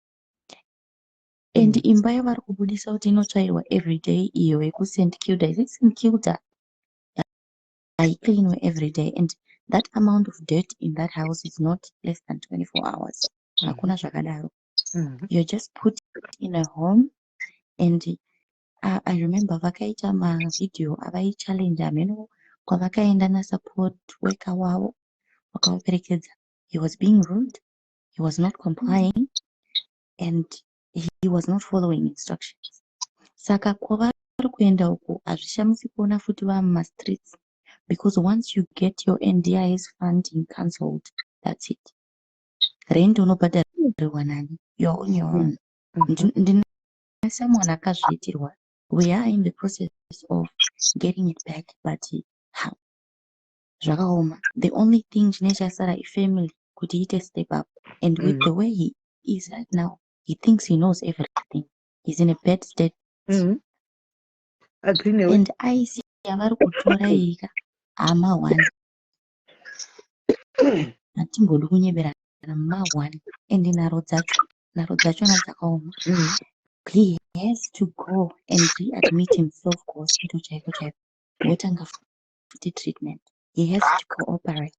And imba yavari kubudisa kuti inotsvairwa everyday iyo yekuSt Kilda, is it St Kilda? Haicleanwe everyday, and that amount of dirt in that house is not less than 24 hours. Hakuna zvakadaro. You're just put in a home and I remember vakaita mavideo avaichallenge hameno kwavakaenda nasupport worker wavo vakavaperekedza. He was being rude, he was not complying and he was not following instructions. Saka kwavari kuenda uku hazvishamisi kuona futi vamumastreets, because once you get your NDIS funding cancelled, that's it. Rent unobhadharirwa nani? You're on your own. Ndine someone akazviitirwa. We are in the process of getting it back, but ha, zvakaoma. The only thing chine chasara ifamily kuti iite step up, and with the way he is right now, he thinks he knows everything. He's in a bad state. Agree newe. And ice yavari kutora iyi ka, hama one, hatimbodi kunyeberana, ma1, and nharo dzacho, nharo dzachona dzakaoma. He has to go and readmit himself kuhospital chaiko chaiko, votanga futi treatment. He has to cooperate,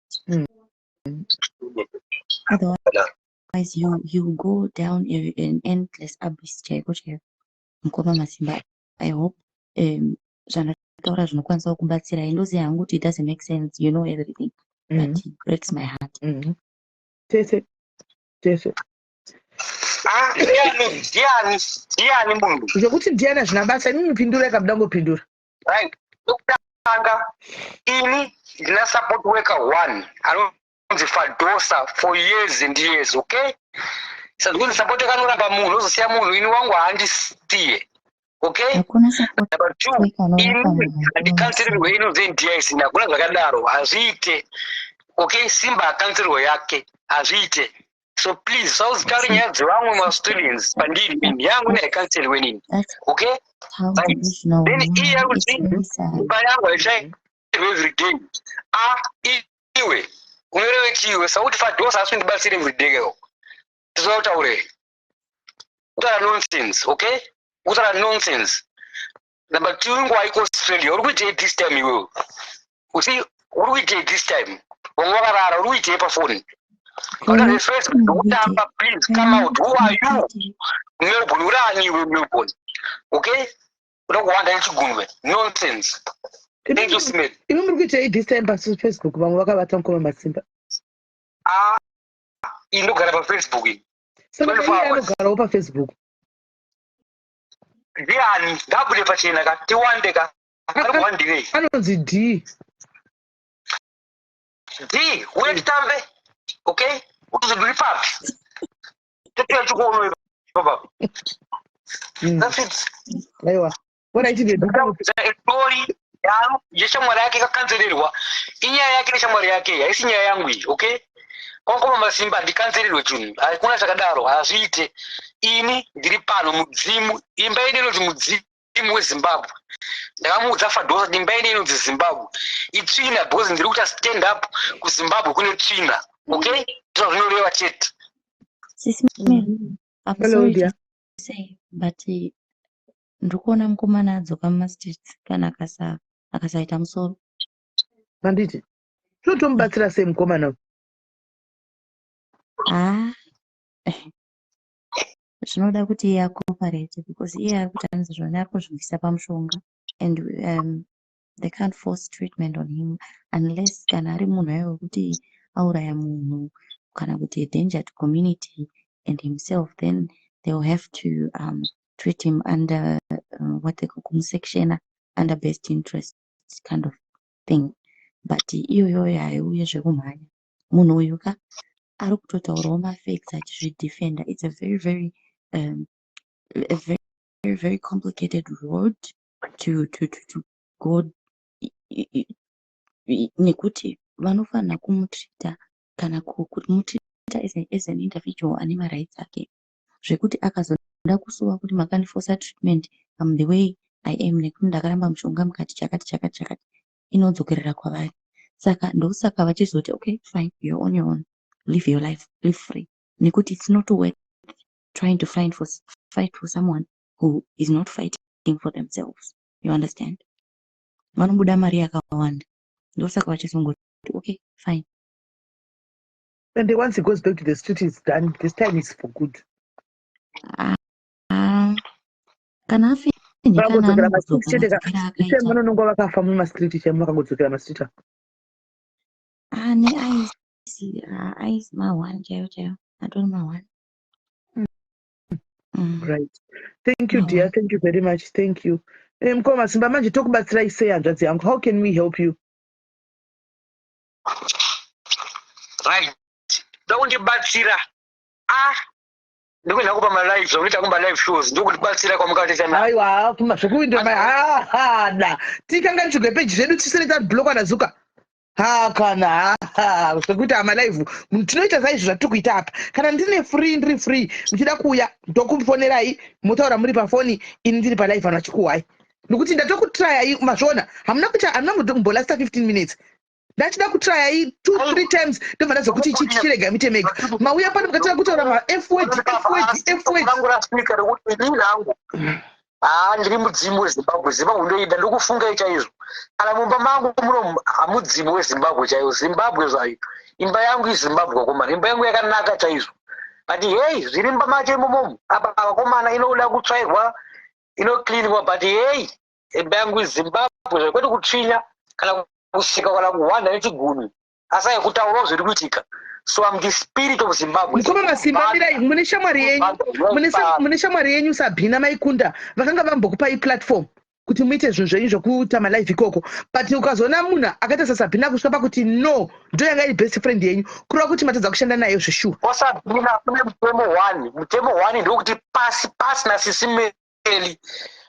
otherwise you go down an endless abyss chaiko chaiko. Mukoma Masimba, I hope zvandataura zvinokwanisa kubatsirai. Ndoziva hangu kuti it doesn't make sense, you know everything, but it breaks my heart. Tese tese. Ah, ndiani, ndiani, ndiani munhu? Zvekuti ndiani hazvina basa. Inini pindura, ikabuda ngopindura. Right, kutanga ini ndina support worker one anonzi Fadosa for years and years, okay? Sazvikunzi support worker anoramba munhu, ozosiya munhu, ini wangu haandisiye, okay? Hakuna support Number two, worker anorapa ini munhu. handikanzirirwe inonzi NDIS, hakuna zvakadaro, hazviite, okay? Simba akanzirirwe yake, hazviite. So please, sauzitaure nyaya dzevamwe mastudents pandiri ini yangu nehaikanselwe nini. Okay, right. Then iye yakuti imba yangu haitsvairwe everyday. A iwe unoreve chiwe sauti fadosa asi undibatsire everyday keko tizoda kutaurei? Kutaura nonsense. Okay, kutaura nonsense. Number two, nguva iko Australia uri kuitei this time? Iwewe usi uri kuitei this time? Vamwe vakarara, uri kuitei pafoni? Kutamba, please come out. Who are you? Melbourne uri ani iwe? Melbourne, okay, uda kuwanda nechigunwe. Nonsense. Thank you, Smith. Imi muri kuitei this time paFacebook vamwe vakavata, mukoma Masimba? Ah, ini ndogara paFacebook ini. Saka iye anogarawo paFacebook. Ndiani? Ngabude pachena ka, tiwande ka. Ari kuwandirei? Anonzi D. D, uye titambe. Okay, utuzoduri papi? Totoya chikuono baba. That's it. Aiwa, alright baby. Story yangu yeshamwari yake ikakanzererwa, inyaya yake neshamwari yake, haisi nyaya yangu iyi. Okay, kwangoma Masimba, handikanzererwe chinhu, hakuna chakadaro, hazviite. Ini ndiri pano mudzimu, imba yedu inonzi mudzimu weZimbabwe. Ndakamuudza Fadosa kuti imba yedu inonzi Zimbabwe itsvina because ndiri kuita stand up kuZimbabwe kune tsvina. Okay, ndizvo zvinoreva chete. Sis Mary, I'm Hello, sorry dear. to say, but ndiri kuona mukomana adzoka mumastreets kana akasaita musoro. Manditi tinotomubatsira sei mukomana uyu? Ah, zvinoda kuti iye acooperate because iye ari kuti anzi zvona ari kuzvibvisa pamushonga and they can't force treatment on him unless kana ari munhu aiwa wekuti auraya munhu kana kuti a danger to community and himself, then they will have to treat him under what they call kumusectiona under best interest kind of thing. But iyoyoyo haiuye zvekumhanya. Munhu uyu ka ari kutotaurawo mafacts achizvidefenda. It's a very very a very very very complicated road to go nekuti vanofanira kumutreata kana kumutreata as an individual ane marights ake, zvekuti akazoda kusuwa kuti makandifosa treatment, am the way I am nekuti ndakaramba mushonga mukati chakati chakati chakati, inodzokerera kwavari. Saka ndosaka vachizoti, "Okay, fine, you're on your own, live your life, live free," nekuti it's not worth trying to fight for someone who is not fighting for themselves, you understand? Vanobuda mari yakawanda, ndosaka vachizongoti, "Okay, fine." And once he goes back to the street, it's done. This time is for good. Ah, kana afenye kana Vakangodzokera anongodzoka mastreet chete ka. madzokera This time akaita. vanononga vakafa mumastreet chaimo vakangodzokera mastreet ava. Ane aisi aisi ma1 chaiwo chaiwo, atori ma1. Right, thank you, dear. Ma1. Thank you very much, thank you. Mukoma Masimba, manje tokubatsirai sei, hanzvadzi yangu? How can we help you? Right, ndokundibatsira a ndikuenda kupa malive zvamunoita kumba live shows, ndokundibatsira kwamukatoita na. Aiwa, zvekuinda hada tikanganisirwe peji zvedu tisiri tablokwa naZuka. Ha, kana ha zvekuita amalive tinoita saizvo zvatiri kuita apa. Kana ndine free, ndiri free, muchida kuuya ndokufonerai, motaura muri pafoni, ini ndiri palive, vanhu vachikuhwai, nokuti ndatokutrayai. Mazviona, hamuna kuita, hamuna kumbolasta 15 minutes. Ndachida kutrayai two three times, ndobva ndazokuti chichirega muite mega. Mauya pano mukatanga kutaura ma F word, F word, F word. Rangu rasvika rekuti inini hangu, haa, ndiri mudzimu weZimbabwe. Zimbabwe ndoida, ndokufungai chaizvo. Kana mumba mangu muno hamudzimu weZimbabwe chaiwo, Zimbabwe zvayo. Imba yangu iZimbabwe, vakomana, imba yangu yakanaka chaizvo. But hei, zviri mumba macho imomomo apa, vakomana, inoda kutsvairwa, inocleanwa. But hei, imba yangu iZimbabwe zvayo, kwete kutsvinya kana kusika kana kuhwanda nechigunwe, asi aikutaurawo zviri kuitika. So am the spirit of Zimbabwe. Mukoma Masimba, mirai, mune shamwari yenyu, mune shamwari yenyu Sabhina Maikunda, vakanga vambokupai platform kuti muite zvinhu zvenyu zvokuita malive ikoko. But ukazoona munhu akaita saSabhina kusvika pakuti no, ndo yanga iri best friend yenyu, kureva kuti matadza kushanda nayo zveshuwa. Kwasabhina kune mutemo one. Mutemo one ndokuti pasi pasi naSisi Meli.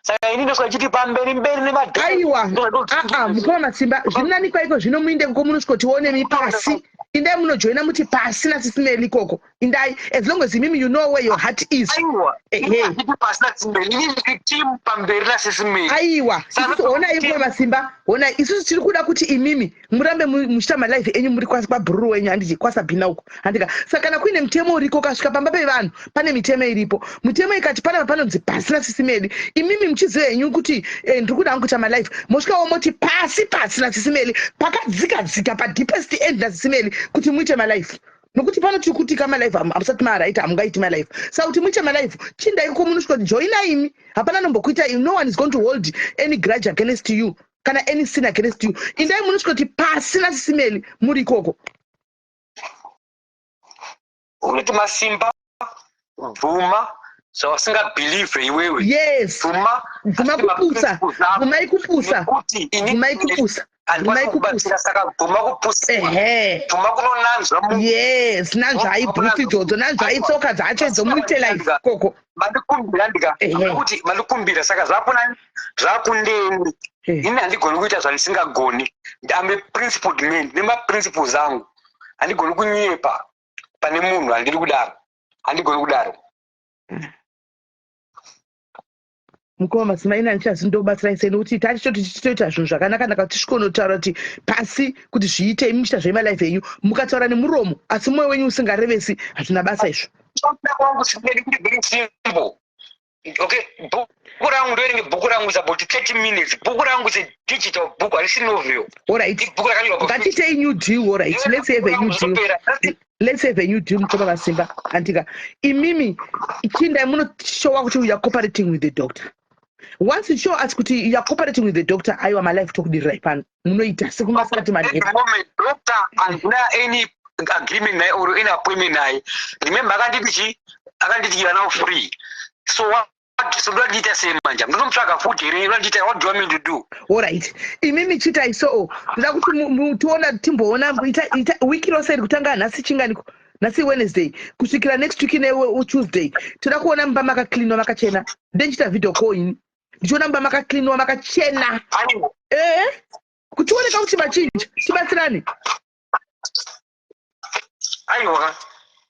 Saka ini ndosvika chiti pamberi mberi. Aiwa, aa, mukoma Masimba, zviri nani kwaiko zvino muinde koko munosvikotione mi pasi. Indai munojoina muti pasi naSisi Meli ikoko. Indai, as long as imimi you know where your heart is. Aiwa. Ehe. Handiti pasi naSisi Meli, inini ndiri team pamberi naSisi Meli. Aiwa, Saka isusu honai team- mukoma Masimba, honai isusu tiri kuda kuti imimi murambe muchiita malife enyu muri kwabhururu wenyu, handiti kwaSabhina uko, handika. Saka kana kuine mutemo uriko, ukasvika pamba pevanhu pane mitemo iripo. Mitemo ikati panapa panonzi pasi naSisi Meli, imimi muchiziva henyu kuti ndiri kuda hangu kuita malife, mosvikawo moti pasi pasi naSisi Meli, pakadzika dzika padeepest end naSisi Meli, kuti muite malife. Nokuti pano tiri kutika malife, hamusati maaraita, hamungaiti malife. Saka kuti muite malife, chiindai ikoko munosvika kuti joina imi. Hapana nombokuita, no one is going to hold any grudge against you kana any sin against you. Indai munosvika kuti pasi naSisi Meli muri ikoko. Unoti Masimba, bvuma zvawasingabhilivhe iwewe. Yes. Bvuma. Bvuma Asi kupusa. maprinciples ako. Bvumai kupusa. Nekuti ini Bvumai kupusa. handikwanisi Bvumai kupusa. kubatsira, saka bvuma kupuswa. Ehe. Bvuma kunonanzva munhu. Yes, nanzvai Bvuma bhutsu kunanzva idzodzo, nanzvai Aiwa. tsoka dzacho idzo, muite life koko. Mandikumbira ndika kuti mandikumbira, saka zvakuna zvakundeni. Ini handigoni kuita zvandisingagoni. I'm a principled man, nemaprinciples angu. Handigoni kunyepa pane munhu, handiri kudaro, handigoni kudaro. Mukoma Masimba, ini handichazi ndobatsirai sei, nokuti tachitoti tichitoita zvinhu zvakanaka naka, tisvikonotaura kuti pasi kuti zviite, imi muchiita zvemalife enyu, mukataura nemuromo asi mwoyo wenyu usingarevesi, hazvina basa izvo. Kuda kwangu singeri kuti very simple. Okay, bhuku rangu, ndoerenge bhuku rangu is about 30 minutes. Bhuku rangu is a digital book, harisi novel. Alright. Ibhuku rakanyorwa pa Ngatiitei new deal. Alright, let's have a new deal. Zvopera. Let's have a new deal, mukoma Masimba, andika. Imimi chindai munoshowa kuti you are cooperating with the doctor. Once you show us kuti you are cooperating with the doctor, aiwa, malife tokudirirai pano, munoita sekumasati At manheru. the moment, doctor handina any agreement naye or any appointment naye. Remember akanditi chi, akanditi you are now free. So what? So ndoda ndiita sei manje? Ndinomutsvaga futi here? Ndoda ndiita, what do you want me to do? Alright, imimi chitai so, ndoda kuti tiona, timboona ita wiki rose iri kutanga nhasi, chinganiko nhasi? Wednesday, kusvikira next week neTuesday, toda kuona mumba makaklinwa, makachena. Ndendichita video call ini, ndichiona mumba makaklinwa, makachena. Aiwa. Ee, kuchioneka kuti machinja, tibatsirane. Aiwa,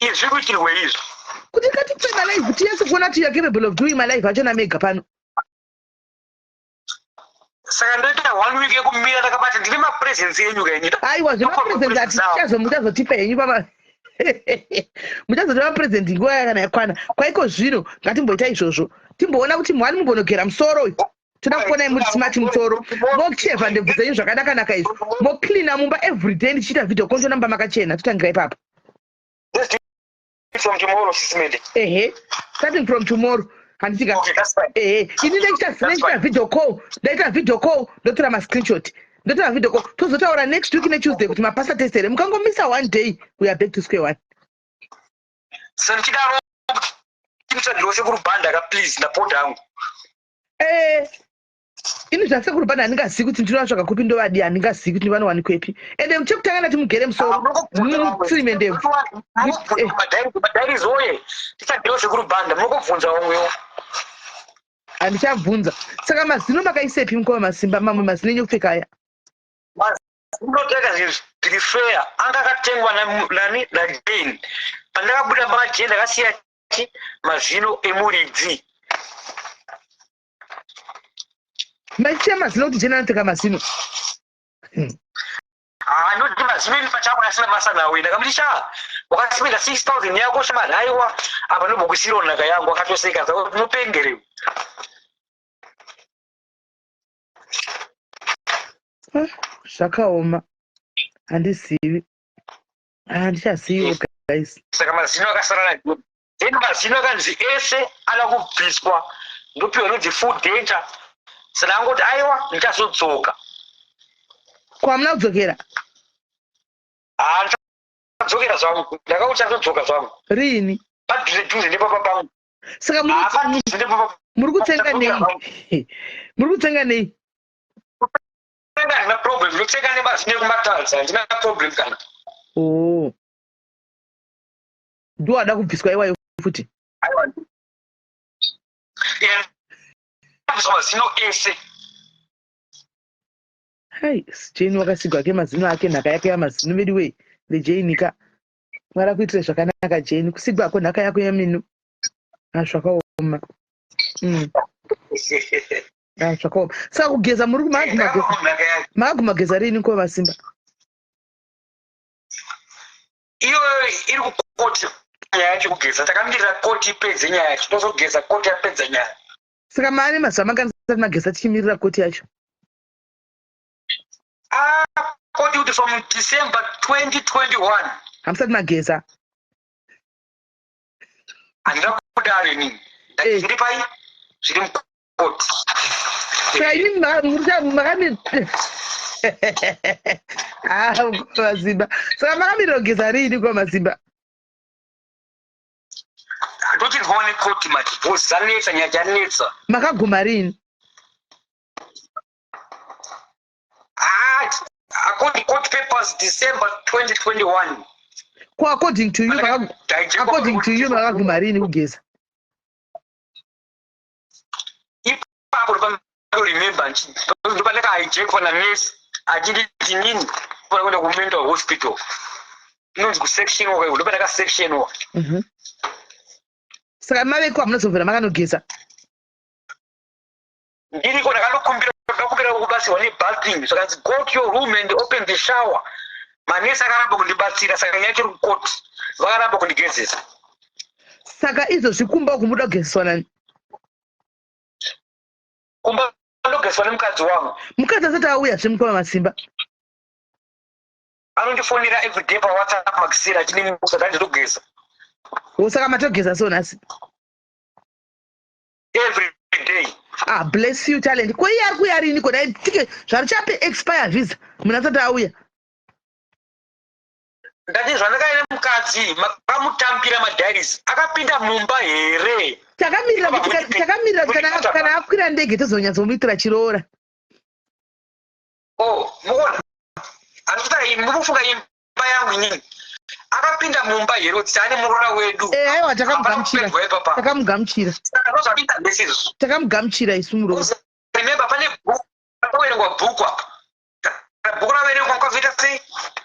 izvi zviri kuitirwe izvi? Kuti ngatipe malive, tinyatse kuona kuti you are capable of doing malive achona mega pano. Saka ndoita one week yekumira ndakabata, ndine mapresence enyu kaini. Aiwa, zvemapresent hatichazo, muchazotipa henyu pama muchazotora mapresent nguva yakana yakwana. Kwaiko zvino ngatimboita izvozvo, timboona kuti mwani mumbonogera musoro uyu. Toda kuonai muri smart musoro, mochevha ndebvu dzenyu zvakanakanaka izvo, mocleana mumba everyday, ndichiita video call ndoona mumba makachena. Totangira ipapo. Let's do it from tomorrow, Sis Melly. Ehe, starting from tomorrow, handitika? Okay, that's fine. Ehe, ini That's ndaita fine. video call, ndaita video call, ndotora mascreenshot, ndotora video call, tozotaura next week neTuesday kuti mapasa test here. Mukangomisa one day, we are back to square one. So ndichidaro, nditsvagirawo Sekuru Bhanda ka, please, ndapota hangu. Ini zvaSekuru Bhanda handingazivi kuti ndinovatsvaga kupi, ndovadi, handingazivi kuti vanowanikwepi. Ende chekutanga ndati mugere musoro, mutsirime ndebvu. Madiaries oye, titsvagirewo Sekuru Bhanda, munongobvunza vamwewo. Handichabvunza. Saka mazino makaisepi, mukoma Masimba? Mamwe mazino enyu ekupfeka aya? Unoteka zvinhu zviri fair. Anga akatengwa nani? NaJane. Pandakabuda maJane, ndakasiya chi mazino emuridzi. Maisiya mazino kuti Jane anopfeka mazino? Anoti mazino ini pachako asina basa nawe. Ndakamuti, sha, wakaspenda 6000 yako shamari. Aiwa, apa ndombokusiyirawo nhaka yangu. Akatoseka, saka unopengerewo. Ah, zvakaoma, handizivi, handichaziviwo guys. Saka mazino akasara naJane. Then mazino akanzi ese ada kubviswa, ndopiwa inonzi full denture. Saka angoti aiwa, ndichazodzoka. Kwamuna kudzokera? Haa, ndichadzokera zvangu, ndakauti chazodzoka zvangu. Riini? Padhuze dhuze nepapa pangu. Saka Haa, padhuze nepapa. muri kutsenga nei? Muri kutsenga nei? Kutsenga handina problem, ndotsenga nemazino ekumatadza, handina problem kana. Oh, ndiwo ada kubviswa iwayo futi? Aiwa, kubviswa mazino ese. Hai, Jane wakasigwa ake mazino ake, nhaka yake yamazino vedu wei. Jane ka. Mwari akuitire zvakanaka Jane. Kusigwako nhaka yako yaminu. Ah, zvakaoma. Ah, zvakaoma. Saka kugeza muri kumageza. Maagumageza rini ko vasimba? Iyo iri kukoti nyaya yacho kugeza. Takamirira koti ipedze nyaya yacho. Tozogeza koti yapedza nyaya. Saka maane mazuva mangani mageza tichimirira koti yacho? Ah, koti kuti from December 2021. Hamusati mageza. Handina kudaro inini. Eh. Zviri pai? Zviri mukoti. Saka inini makami Ah, mazimba. Saka makamirira kugeza riini kwa mazimba? Tochirwawo nekoti manje. Because zanetsa nyaya yanetsa. Makaguma riini? Ah, according court papers December 2021. Ko according to you according to you makaguma riini kugeza? Ipapo remember ndopandakahijackwa nanurse achinditi nini kuenda kumental hospital inonzi kusectionwa ndopandakasectionwa. Saka maveko hamunozobvira makanogeza? Ndiriko ndakanokumbira ndakumbira kubatsirwa nebathing zvakanzi go to your room and open the shower. Manesi akaramba kundibatsira saka nyaya chiri kukoti vakaramba kundigezesa. Saka izvozvi kumba uku muda kugezeswa nani? Kumba ndogezeswa nemukadzi wangu. Mukadzi asati auya zvemukoma Masimba? Anondifonera everyday paWhatsApp makisira achinimusa ndandinogeza. Wo saka matogeza so nhasi? Every day. Ah, bless you talent. Ko iye ari kuuya rini ko dai tike zvarichape expire visa munhu asati auya. Ndati zvandakaine mukadzi makamutambira madiaries akapinda mumba here? Takamirira kuti takamirira kuti kana akwira ndege tozonyatsomuitira chiroora. Oh, muona. Andikuta mukufunga imba yangu inini. Akapinda mumba here kuti ane muroora wedu? Eh, aiwa takamugamuchira. Takamugamuchira. Saka ndozvapinda ndese izvo. Takamugamuchira isu muroora. Remember pane bhuku pakaverengwa bhuku apa. Bhuku raverengwa mukazoita sei?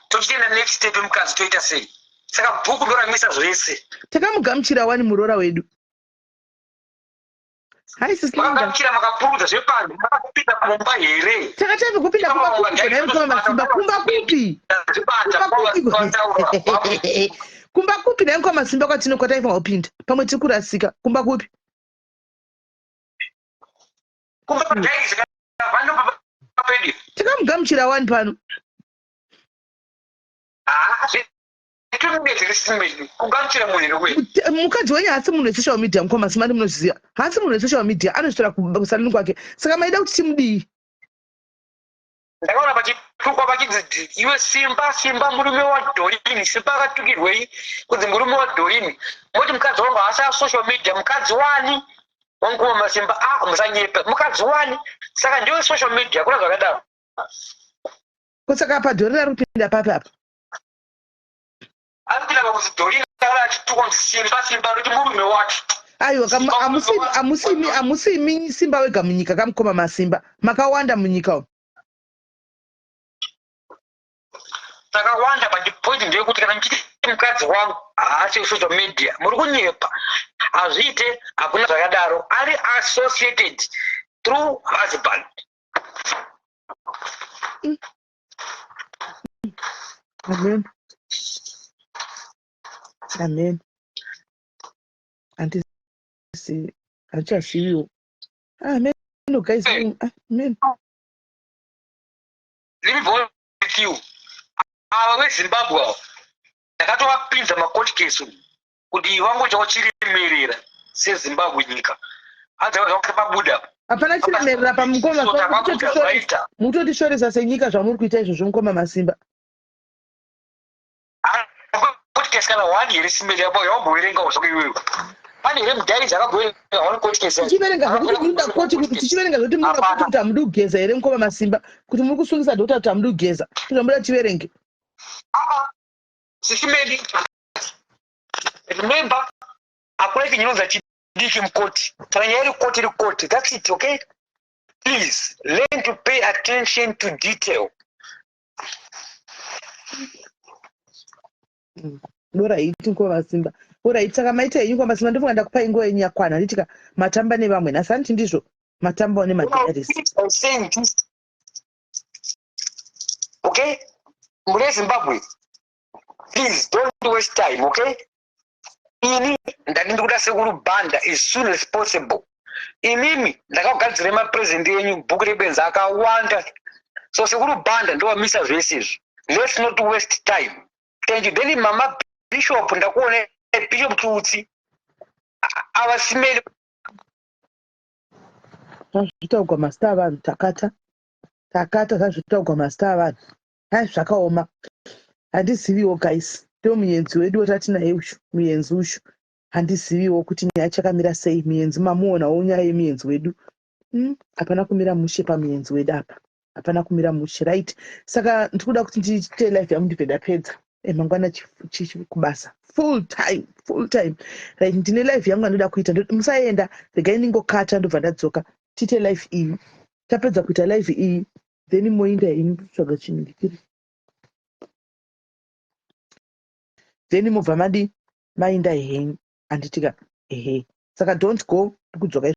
Tochitoenda next step mukadzi toita sei? Saka bhuku ndoramisa zvese. Takamugamuchira wani muroora wedu. Hi sis Linda. Makagamuchira makapurudza zvepanze makapinda mumba here? Takatanga kupinda kumba kupi kona mukoma Masimba kumba kupi? Kumba kupi? Kumba kupi naye mukoma Masimba kwatino kwataifanira kupinda? Pamwe tiri kurasika. Kumba kupi? Kumba padaisi vano papedu. Takamugamuchira wani pano. Ah, Mukadzi wenyu haasi munhu wesocial media mukoma Simani, munozviziva. Haasi munhu wesocial media, anozvitora kusaluni kwake. Saka maida kuti timudii? Ndakaona pachitukwa pachinzi iwe Simba, Simba murume waDorini. Simba akatukirwei kunzi murume waDorini? Moti mukadzi wangu haasi asocial media. Mukadzi wani wamukoma Masimba? Ah, musanyepa. Mukadzi wani? Saka ndiwe social media, kuna zvakadaro. Ko saka paDorina ari kupinda papi apa? Arikuita pakuti Dorina akanga achitukwa kuti Simba, Simba ndokuti murume wake. Aiwa, amusimi Simba wega munyika kamukoma Masimba. Makawanda munyika umu. Takawanda, but point ndeyekuti kana muchiti mukadzi wangu haasi social media, muri kunyepa. Hazviite, hakuna zvakadaro. Ari associated through husband. Amen. Amen. Handisi handichaziviwo. Amen. No guys, amen. Let me go with you. Ava veZimbabwe ava ndakatovapinza macourt case kuti vangoitawo chiremerera seZimbabwe nyika. Hanzi pabuda. Hapana chiremerera pamukoma, mutotishoresa senyika zvamuri kuita izvozvo mukoma Masimba. Court case kana one here simeli yabo yawamboverengawo zvako iwewe? Pane here mudiaries akamboverenga one court case? Tichiverenga zvekuti munoda koti kuti tichiverenga zvekuti munoda koti kuti hamudi kugeza here mukoma Masimba? Kuti muri kusungisa doctor kuti hamudi kugeza. Tinomuda tiverenge. Sisimeli, remember hakuna chinonzi chidiki mukoti. Kana nyaya iri koti, iri koti. That's it, okay? Please learn to pay attention to detail. Alright, Mukoma Masimba. Alright, saka maita henyu, Mukoma Masimba. Ndofunga ndakupai nguva yenyu yakwana, handitika? Matamba nevamwe nhasi, handiti ndizvo? Matambawo nemadiaries. Saying this, okay, mune Zimbabwe, please don't waste time, okay? Ini ndati ndikuda Sekuru Banda as soon as possible. Imimi ndakagadzirai mapurezidendi enyu bhuku rebenzi akawanda, so Sekuru Banda ndowamisa zvese izvi. Let's not waste time. Thank you. Then Mama Bishop, ndakuona Bishop Tutsi avasimeli. Zvazvitaugwa mazita avanhu, takata takata. Zvazvitaugwa mazita avanhu, hai, zvakaoma. Handiziviwo, guys. Ndo muyenzi wedu watatinaye uyu, muyenzi uyu. Handiziviwo kuti nyaya chakamira sei. Muyenzi mamuonawo, nyaya yemuyenzi wedu. Hapana kumira mushe pamuyenzi wedu apa, hapana kumira mushe. Right, saka ndikuda kuti ndiite live yangu, ndibve ndapedza. Mangwana kubasa full time, full time. Right, ndine live yangu yandoda kuita. Musaenda, regai ndingokata, ndobva ndadzoka tiite live iyi. Tapedza kuita live iyi, then moinda henyu kutsvaga chinhu ndikiri, then mobva madi mainda henyu, handitika? Ehe, saka don't go, ndikudzoka.